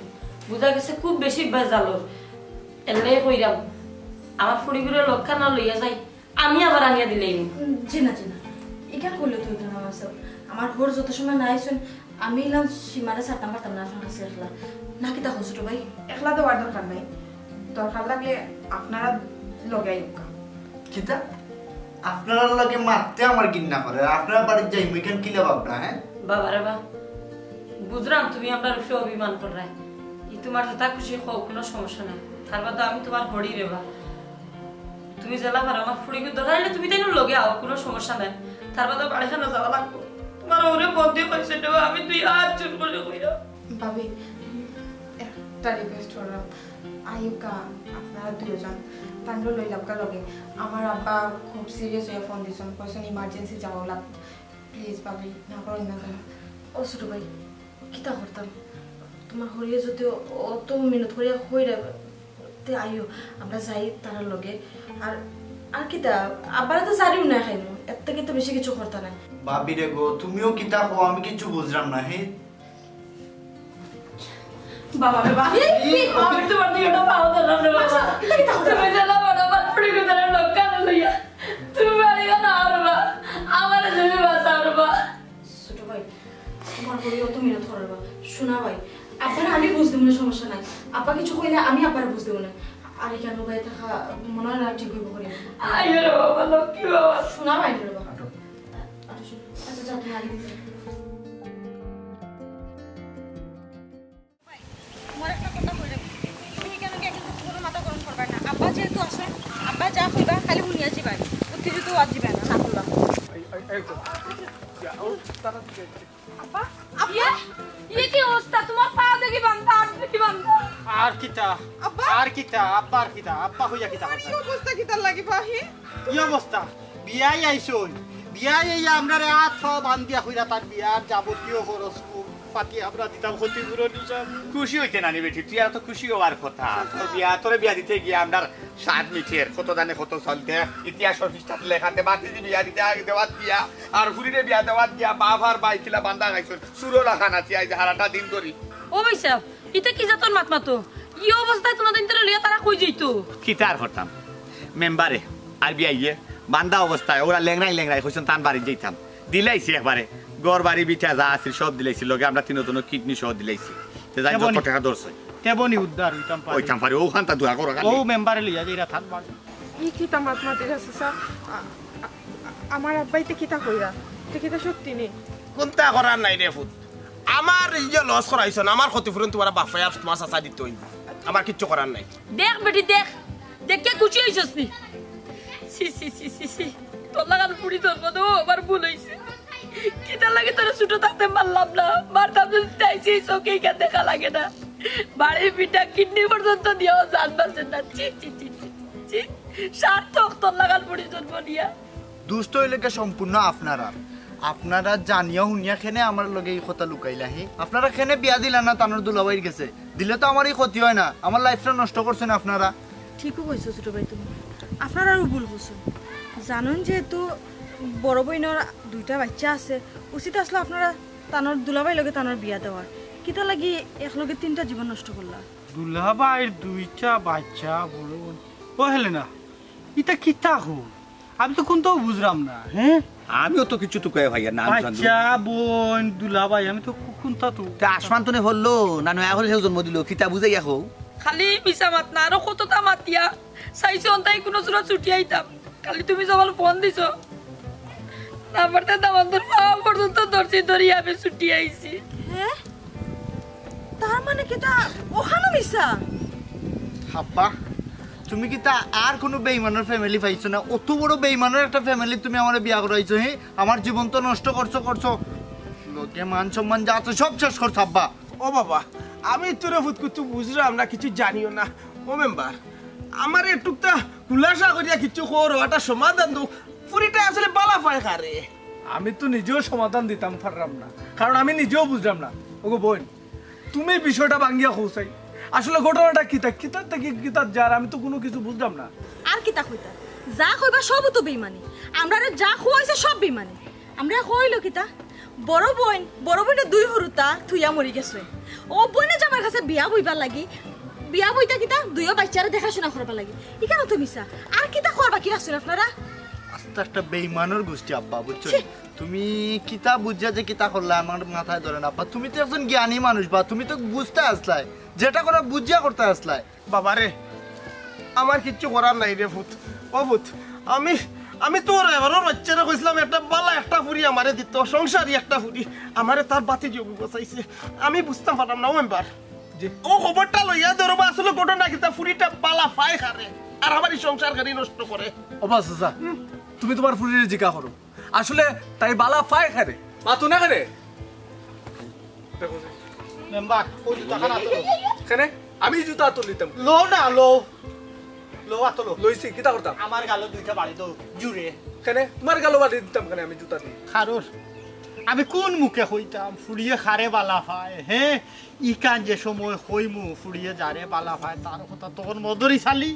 বুঝা গেছে খুব বেশি বেজালর। এল্লাই কইরাম, আমার ফুড়িগুরে লগে না লইয়া যাই, আমি আবার আনিয়া দিলাইমু। উম, জি না, জি না। ইখান কইলে তো অইতো না, মাসুদ। আমার হউর যত সময় না আইছইন, আমি ইলান সীমারে ছাড়তাম পারতাম না আপনার কাছে একলা। না কিতা কও ছোট ভাই? একলা দেওয়ার দরকার নাই। দরকার লাগলে আপনারা লগে আইউক্কা। কিতা? আপনারার লগে মাততে আমার ঘিন্না করে। আপনারার বাড়িত যাইমু, ইখান কিলা ভাবনা, হ্যাঁ? বাবা রে বা, বুঝরাম তুমি আমরার উপরে অভিমান কররায়। ই তোমার যেতা খুশি কও, কুনু সমস্যা নাই। তার বাদে আমি তোমার হউর রে বা। তুমি যেলা পারো আমার ফুড়িগুর দরকার অইলে তুমি তাইনর লগে আও, কুনু সমস্যা নাই। তার বাদে বাড়িখানো যাওয়া লাগবো। তোমার হউরে ফোন দিয়া কইছে, দেবা, আমি দুই হাত জোড় করি কইরাম। ভাবি, একটা request কররাম, আইউক্কা আপনারা দুইজন, তানরে লইলাউক্কা লগে। আমার আব্বা খুব serious অইয়া ফোন দিছইন, কইছইন emergency যাওয়া লাগবো। Please ভাবি, না করইন না যেন। ও ছোট ভাই, কিতা করতাম? তোমার হউরে যদি অত মিনত করিয়া কইরা, তে আইও, আমরা যাই তারার লগে। আর, আর কিতা, আব্বারে তো জারিও না খাইমু, এর থাকি তো বেশি কিছু করতা না। ভাবি রে গো, তুমিও কিতা কও, আমি কিছু বুঝরাম না, হে? বাবা রে বাবা, এই, এই, আমি তোমার দুইটা পাও ধরলাম রে বাবা। আচ্ছা, এটা কিতা কথা? তুমি যেলা পারো আমার ফুড়িগুরে লগে লইয়া তুমি বাড়ি না আরবা, আমারে তুমি বাঁচাও রে বাবা। ছোট ভাই, তোমার হউরে অত মিনত কররা বা। শোনা ভাই, আব্বারে আমি বুঝ দিমু নে, সমস্যা নাই। আব্বা কিছু কইলে আমি আব্বারে বুঝ দিমু নে। আর ইখানো ভাই থাকা মনে অয় না ঠিক অইবো করি। আইও রে বাবা, লক্ষ্মী বাবা। শোনা ভাই রে বাবা। আটো। আটো, শোনা। আচ্ছা, যাও, তুমি আগে দিকে যাও। মোর একটা কথা কই রাখি, তুমি ইখানো গিয়া কিন্তু কুনু মাথা গরম করবায় না। আব্বা যেহেতু আছইন, আব্বা যা কইবা খালি হুনিয়া যাইবায়, উত্তেজিত অওয়া যাইবায় না, না করবা। এই, এই, এই তো। ইয়া, ও, তারা দিকে। আব্বা, আব্বা। ইয়ে, ইয়ে কি অবস্থা? তোমার পা দেখি বান্ধা, হাত দেখি বান্ধা। আর কিতা? আব্বা। আর কিতা? আব্বা আর কিতা? আব্বা কইয়া কিতা করতা? অবস্থা কিতার লাগি বা, হি? কি অবস্থা? বিয়াই আইছইন। বিয়াই আইয়া আমরারে আত পাও বান্ধিয়া কইরা তার বিয়ার যাবতীয় খরচ পাতি আমরা দিতাম ক্ষতিপূরণ হিসাব। খুশি অইতে নানি বেটি, তুই আর তো খুশি অওয়ার কথা। তো বিয়া, তোরে বিয়া দিতে গিয়া আমরার সাত মিটের কত দানে কত চলতে, ইতিহাসর পৃষ্ঠাত লেখাতে বাতিদি বিয়া দিতে আগে দেওয়াত গিয়া, আর হুরিরে বিয়া দেওয়াত গিয়া বাফ আর বাই কিলা বান্দা খাইছইন, চুরো লাখান আছি আইজ হারাটা দিন ধরি। ও ভাইসাব, ইতা কি জাতর মাত মাতো? ই অবস্থায় তোমাদের ইন্তরে লইয়া তারা কই যাইতো? কিতা আর করতাম? মেম্বারে আর বিয়াইয়ে বান্দা অবস্থায় ওরা লেংড়াই লেংড়াই কইছইন তান বাড়ি যাইতাম। দিলাইছি একবারে। ঘর বাড়ি ভিটা যা আছিল সব দিলাইছি। লগে আমরা তিনজনর কিডনি সহ দিলাইছি। তে যাই যত কেবনি? টেকা ধরছে। কেবনি উদ্ধার অইতাম পারি। অইতাম পারি। ওখানটা দোয়া করো খালি। ও মেম্বারে লইয়া যাইরা থাক বাড়ি। ই কিতা মাত মাতিরা চাচা? আ-, আ-, আমার আব্বাইতে কিতা কইরা? তে কিতা সত্যি নি? কুন্তা করার নাই রে পুত। আমার এই যে লস করাইছইন, আমার ক্ষতিপূরণ তোমার বাফে আর তোমার চাচা দিতে অইবো। আমার কিচ্ছু করার নাই। দেখ বেটি দেখ, দেখিয়া খুশি অইছস নি? ছি, ছি, ছি, ছি, ছি। তোর লাখান ফুড়ি জন্ম দেওয়া আমার ভুল অইছে। কিতার লাগি তোরে ছোট থাকতে মারলাম না, মারতাম যদি তাই সেই চোখে ইখান দেখা লাগে না। বাড়ি ভিটা কিডনি পর্যন্ত দিয়াও জান বাঁচে না। ছি, ছি, ছি, ছি, ছি। সার্থক তোর লাখান ফুড়ি জন্ম নিয়া। দুষ্ট অইলে গিয়া সম্পূর্ণ আপনারা। আপনারা জানিয়া হুনিয়া কেনে আমার লগে ই কথা লুকাইলা, হি? আপনারা কেনে বিয়া দিলা না তানর দুলাভাইর গেছে? দিলে তো আমার ই ক্ষতি অয় না, আমার লাইফটা নষ্ট করছইন আপনারা। ঠিকউ কইছো ছোট ভাই তুমি, আপনারারও ভুল বুঝছইন। জানইন যেহেতু বড় বইনর দুইটা বাইচ্চা আছে, উচিত আছলো আপনারা তানর দুলাভাইর লগে তানর বিয়া দেওয়ার। কিতা লাগি একলগে তিনটা জীবন নষ্ট করলা? দুলাভাইর দুইটা বাইচ্চা, বড় বইন। ও হেলেনা, ইতা কিতা কও? আমি তো কুন্তাও বুঝরাম না, হে? আমিও তো কিচ্ছু তুকাইয়া পাইয়ার না, আমি শান্ত। বাইচ্চা, বইন, দুলাভাই, আমি তো কু-, কুন্তা তো। তে আসমান তনে পড়লো না, নয়া করি কেউ জন্ম দিলো, কিতা বুঝাইয়া কও? খালি মিছা মাত না, আরো কততা মাতিয়া চাইছো, অন্তাই কুনু সুরত ছুটি আইতাম। খালি তুমি যখন ফোন দিছো, না পারতে দামান্দর পাও পর্যন্ত ধরছি, ধরি আমি ছুটি আইছি। হে? তার মানে কিতা অখানও মিছা? হাব্বা, তুমি কিতা আর কুনু বেইমানর ফ্যামিলি পাইছো না? অত বড় বেইমানর একটা ফ্যামিলি তুমি আমারে বিয়া করাইছো, হে? আমার জীবন তো নষ্ট করছো, করছো। লগে মান সম্মান যা আছে সব শেষ করছো, আব্বা। ও বাবা, আমি তোরে ফুত কিচ্ছু বুঝরাম না, কিচ্ছু জানিও না। ও মেম্বার, আমারে একটুকটা খুলাসা করিয়া কিচ্ছু কও, একটা সমাধান দেও। ফুরিটা আসলে বালা পায় কারে? আমি তো নিজেও সমাধান দিতাম পাররাম না, কারণ আমি নিজেও বুঝরাম না। ওগো বইন, তুমি বিষয়টা ভাঙ্গিয়া কও চাই, আসলে ঘটনাটা কিতা, কিতা থাকি কিতা যার, আমি তো কুনু কিচ্ছু বুঝরাম না। আর কিতা কইতা? যা কইবা সবউ তো বেইমানি। আমরারে যা কওয়াইছে সব বেইমানি। আমরারে কইলো কিতা? বড় বইন, বড় বইনর দুই হুরুতা থুইয়া মরি গেছে। ও বইনে জামাইর কাছে বিয়া বইবার লাগি, বিয়া বইতা কিতা? দুইও বাইচ্চারে দেখাশুনা করবার লাগি। ইখান তো মিছা। আর কিতা কওয়ার বাকি রাখছইন আপনারা? আস্তা একটা বেইমানর গোষ্ঠী আব্বা, বুঝছো নি? তুমি কিতা বুঝিয়া যে কিতা করলা আমার মাথায় ধরে না আব্বা। তুমি তো একজন জ্ঞানী মানুষ বা, তুমি তো বুঝতা আছলায়, যেটা করার বুঝিয়া করতা আছলায়। বাবারে, আমার কিচ্ছু করার নাই রে ফুত। ও ফুত, আমি, আমি তো ওর এবারও বাচ্চারে কইছলাম একটা বালা একটা ফুরি আমারে দিতো, সংসারী একটা ফুরি। আমারে তার বাতি যোগ বসাইছে, আমি বুঝতাম পারলাম না। ও মেম্বার, জি। ও খবরটা লইয়া ধরো বা, আসলে ঘটনা কিতা, ফুরিটা বালা পায় কারে, আর আমার ই সংসার গাড়ি নষ্ট করে। ও বাস চাচা, তুমি তুমার ফুরিরে জিকা করো, আসলে তাই বালা পায় কারে। মাতো না কেনে? মেম্বার, ওই জুতা খান আতো লও। কেনে? আমি জুতা আতো লইতাম। লও না, লও। লও, আতো লও। লইছি, কিতা করতাম? আমার গালো দুইটা বাড়ি দাও, জুরে। কেনে? তুমার গালো বাড়ি দিতাম কেনে আমি জুতা দি? কারণ আমি কুন মুখে কইতাম, ফুরিয়ে কারে বালা পায়, হে? ইখান যে সময় কইমু, ফুরিয়ে যারে বালা পায়, তার কথা তখন মদরি চালি।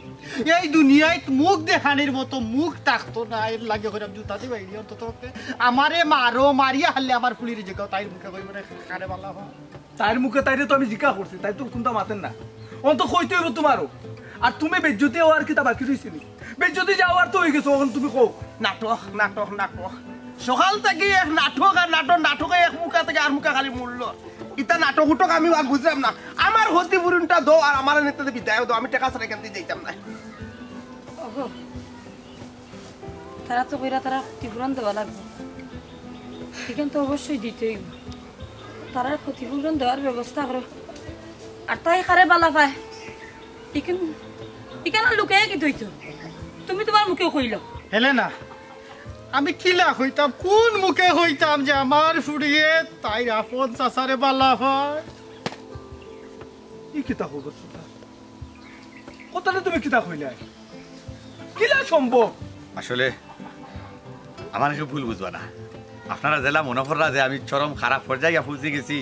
এই দুনিয়াত মুখ দেখানির মতো মুখ থাকতো না, এর লাগি কইরাম জুতা দি বাইরে অন্তত পক্ষে। আমারে মারো, মারিয়া হারলে আমার ফুরিরে জিকাও, তাইর মুখে কইবো রে, কারে বালা পায়। তাইর মুখে তাইরে তো আমি জিকা করছি, তাই তো কুন্তা মাতের না। অখন তো কইতে অইবো তুমারও। আর তুমি বেইজ্জতি অওয়ার কিতা বাকি রইছে নি? বেইজ্জতি যে অওয়ার তো অইগেছে, অখন তুমি কও। নাটক, নাটক, নাটক। সকাল থাকি এক নাটক আর নাটক, নাটকে এক মুখা থাকি আর মুখা খালি মূল্য। ইতা নাটক উটক আমি আর বুঝলাম না। আমার ক্ষতিপূরণটা দেও আর আমারে নিতে বিদায় দেও, আমি টেকা ছাড়া ইখান থাকি যাইতাম না। ওহো, তারা তো কইরা তারার ক্ষতিপূরণ দেওয়া লাগবো, ইখান তো অবশ্যই দিতে অইবো। তারার ক্ষতিপূরণ দেওয়ার ব্যবস্থা করো। আর তাই কারে বালা পায়, ইখান, ইখান লুকাইয়া কিতা অইতো? তুমি তুমার মুখে কইলাও। হেলেনা, আমি কিলা কইতাম, কুন মুখে কইতাম যে আমার ফুরিয়ে তাইর আপন চাচারে বালা পায়? ই কিতা খবর সুতা? কথাটা তুমি কিতা কইলায়? কিলা সম্ভব? আসলে আমারে কেউ ভুল বুঝবা না। আপনারা যেলা মনো কররা যে আমি চরম খারাপ পর্যায়ে গিয়া পৌঁছি গেছি,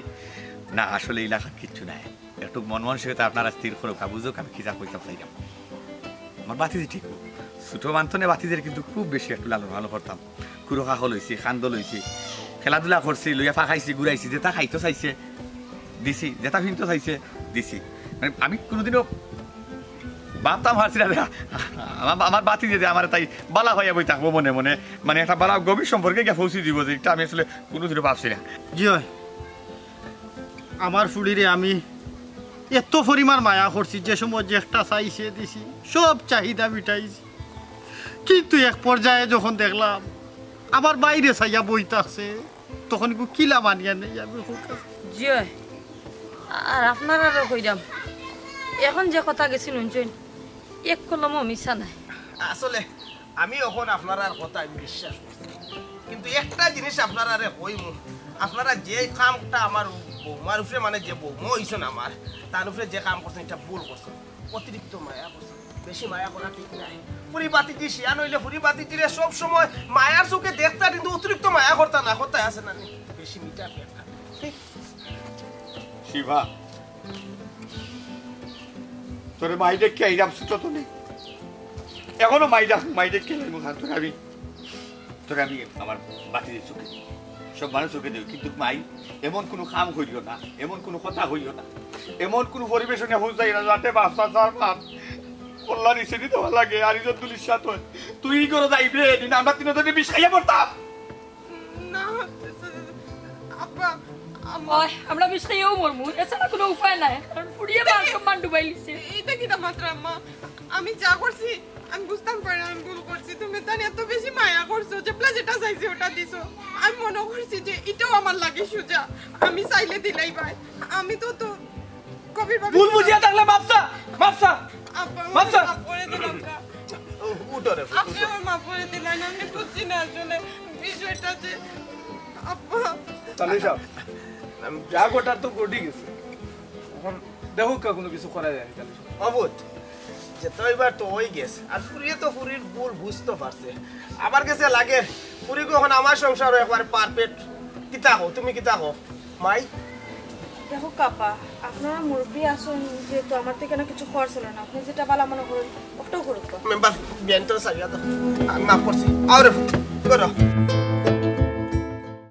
না, আসলে ইলাখান কিচ্ছু নাই। একটু মন মানসিকতা আপনারা স্থির করউক্কা, বুঝউক্কা আমি কিতা কইতাম চাইরাম। আমার ভাতিজি ঠিক, ছোট মানতনে ভাতিজিরে কিন্তু খুব বেশি একটু লালন পালন করতাম। কুরু কাকল অইছে, কান্দল অইছে, খেলাধুলা করছি, লইয়া ফাকাইছি, ঘুরাইছি, যেতা খাইতো চাইছে দিছি, যেতা ফিনতো চাইছে দিছি। মানে, আমি কুনুদিনও ভাবতাম পারছি না যে আমার, আমার ভাতিজি যে আমারে তাই বালা পাইয়া বই থাকবো মনে মনে, মানে, একটা বালা গভীর সম্পর্কে গিয়া পৌঁছি দিবো, যে ইটা আমি আসলে কুনুদিনও ভাবছি না। জি অয়, আমার ফুরিরে আমি এত পরিমাণ মায়া করছি, যে সময় যেতা চাইছে দিছি, সব চাহিদা মিটাইছি। কিন্তু এক পর্যায়ে যখন দেখলাম আমার বাইরে চাইয়া বই থাকছে, তখন ইগু কিলা মানিয়া নেই আমি। জি অয়, আর আপনারারে কইরাম, অখন যে কথা গেছিল হুনছইন, এক কলমও মিছা নায়। আসলে আমি অখন আপনারার কথা আমি বিশ্বাস করছি, কিন্তু একটা জিনিস আপনারারে কইমু, আপনারা যে কামটা আমার বৌমার উপরে, মানে, যে বৌমা অইছইন আমার, তার উপরে যে কাম করছইন, ইটা ভুল করছইন, অতিরিক্ত মায়া করছইন। বেশি মায়া করা ঠিক নাই। ফুরি ভাতিজি শিয়ান অইলে ফুরি ভাতিজিরে সব সময় মায়ার চোখে দেখতা, কিন্তু অতিরিক্ত মায়া করতা না, কথায় আছে না নি? বেশি মিঠা পেট। শিবা, তোরে মাই দেখে আইরাম ছুটো তো নেই। এখনো মাই ডাক, মাই দেখে আইলাম। তোরে আমি, তোরে আমি আমার ভাতিজির চোখে, সব মানুষ চোখে দেব, কিন্তু মাই, এমন কোনো কাম করিও না, এমন কোনো কথা কইও না, এমন কোনো পরিবেশনে হুঁশ যাই না, যাতে বাচ্চা চার পান কল্যাণ হিসেবে দেওয়া লাগে। আর ইজত দুলির সাথে তুই করে যাইবে, দিন আমরা তিনজনে বিষ খাইয়া পড়তাম। না, আব্বা, আম্মা। ওই, আমরা বিষ খাইয়াও মরমু, এছাড়া কোনো উপায় নাই, কারণ ফুরিয়ে মান সম্মান ডুবাই লিছে। এটা কিতা মাতরা আম্মা? আমি যা করছি, আমি বুঝতাম পারি না আমি ভুল করছি। তুমি তার এত বেশি মায়া করছো, যেবলা যেটা চাইছি ওটা দিছো। আমি মনে করছি যে এটাও আমার লাগি সুজা, আমি চাইলে দিলাই ভাই। আমি তো তো কবির ভাবি ভুল বুঝিয়া থাকলে মাফ চা, মাফ চা। আব্বা, মাফ চা। মাফ করে দিলাম না। উঠো রে। আপনি আমার মাফ করে দিলেন, আমি বুঝছি না আসলে বিষয়টা যে আব্বা। তাহলে সব যা ঘটার তো ঘটি গেছে, এখন দেখো কা কোনো কিছু করা যায় তাহলে। অবুত, যে তো এবার তো ওই গেছে, আর ফুরিয়ে তো ফুরির ভুল বুঝতে পারছে। আমার কাছে লাগে ফুরিকে এখন আমার সংসারও একবার পারফেক্ট। কিতা কও তুমি, কিতা কও মাই? দেখো কাপা, আপনারা মুরব্বী আছেন, যেহেতু আমার থেকে না কিছু খরচ হলো না, আপনি যেটা ভালো মনে করেন ওটাও করুক। মেম্বার, বিয়ান তো সারিয়া তো আমি মাফ করছি। আরে করো।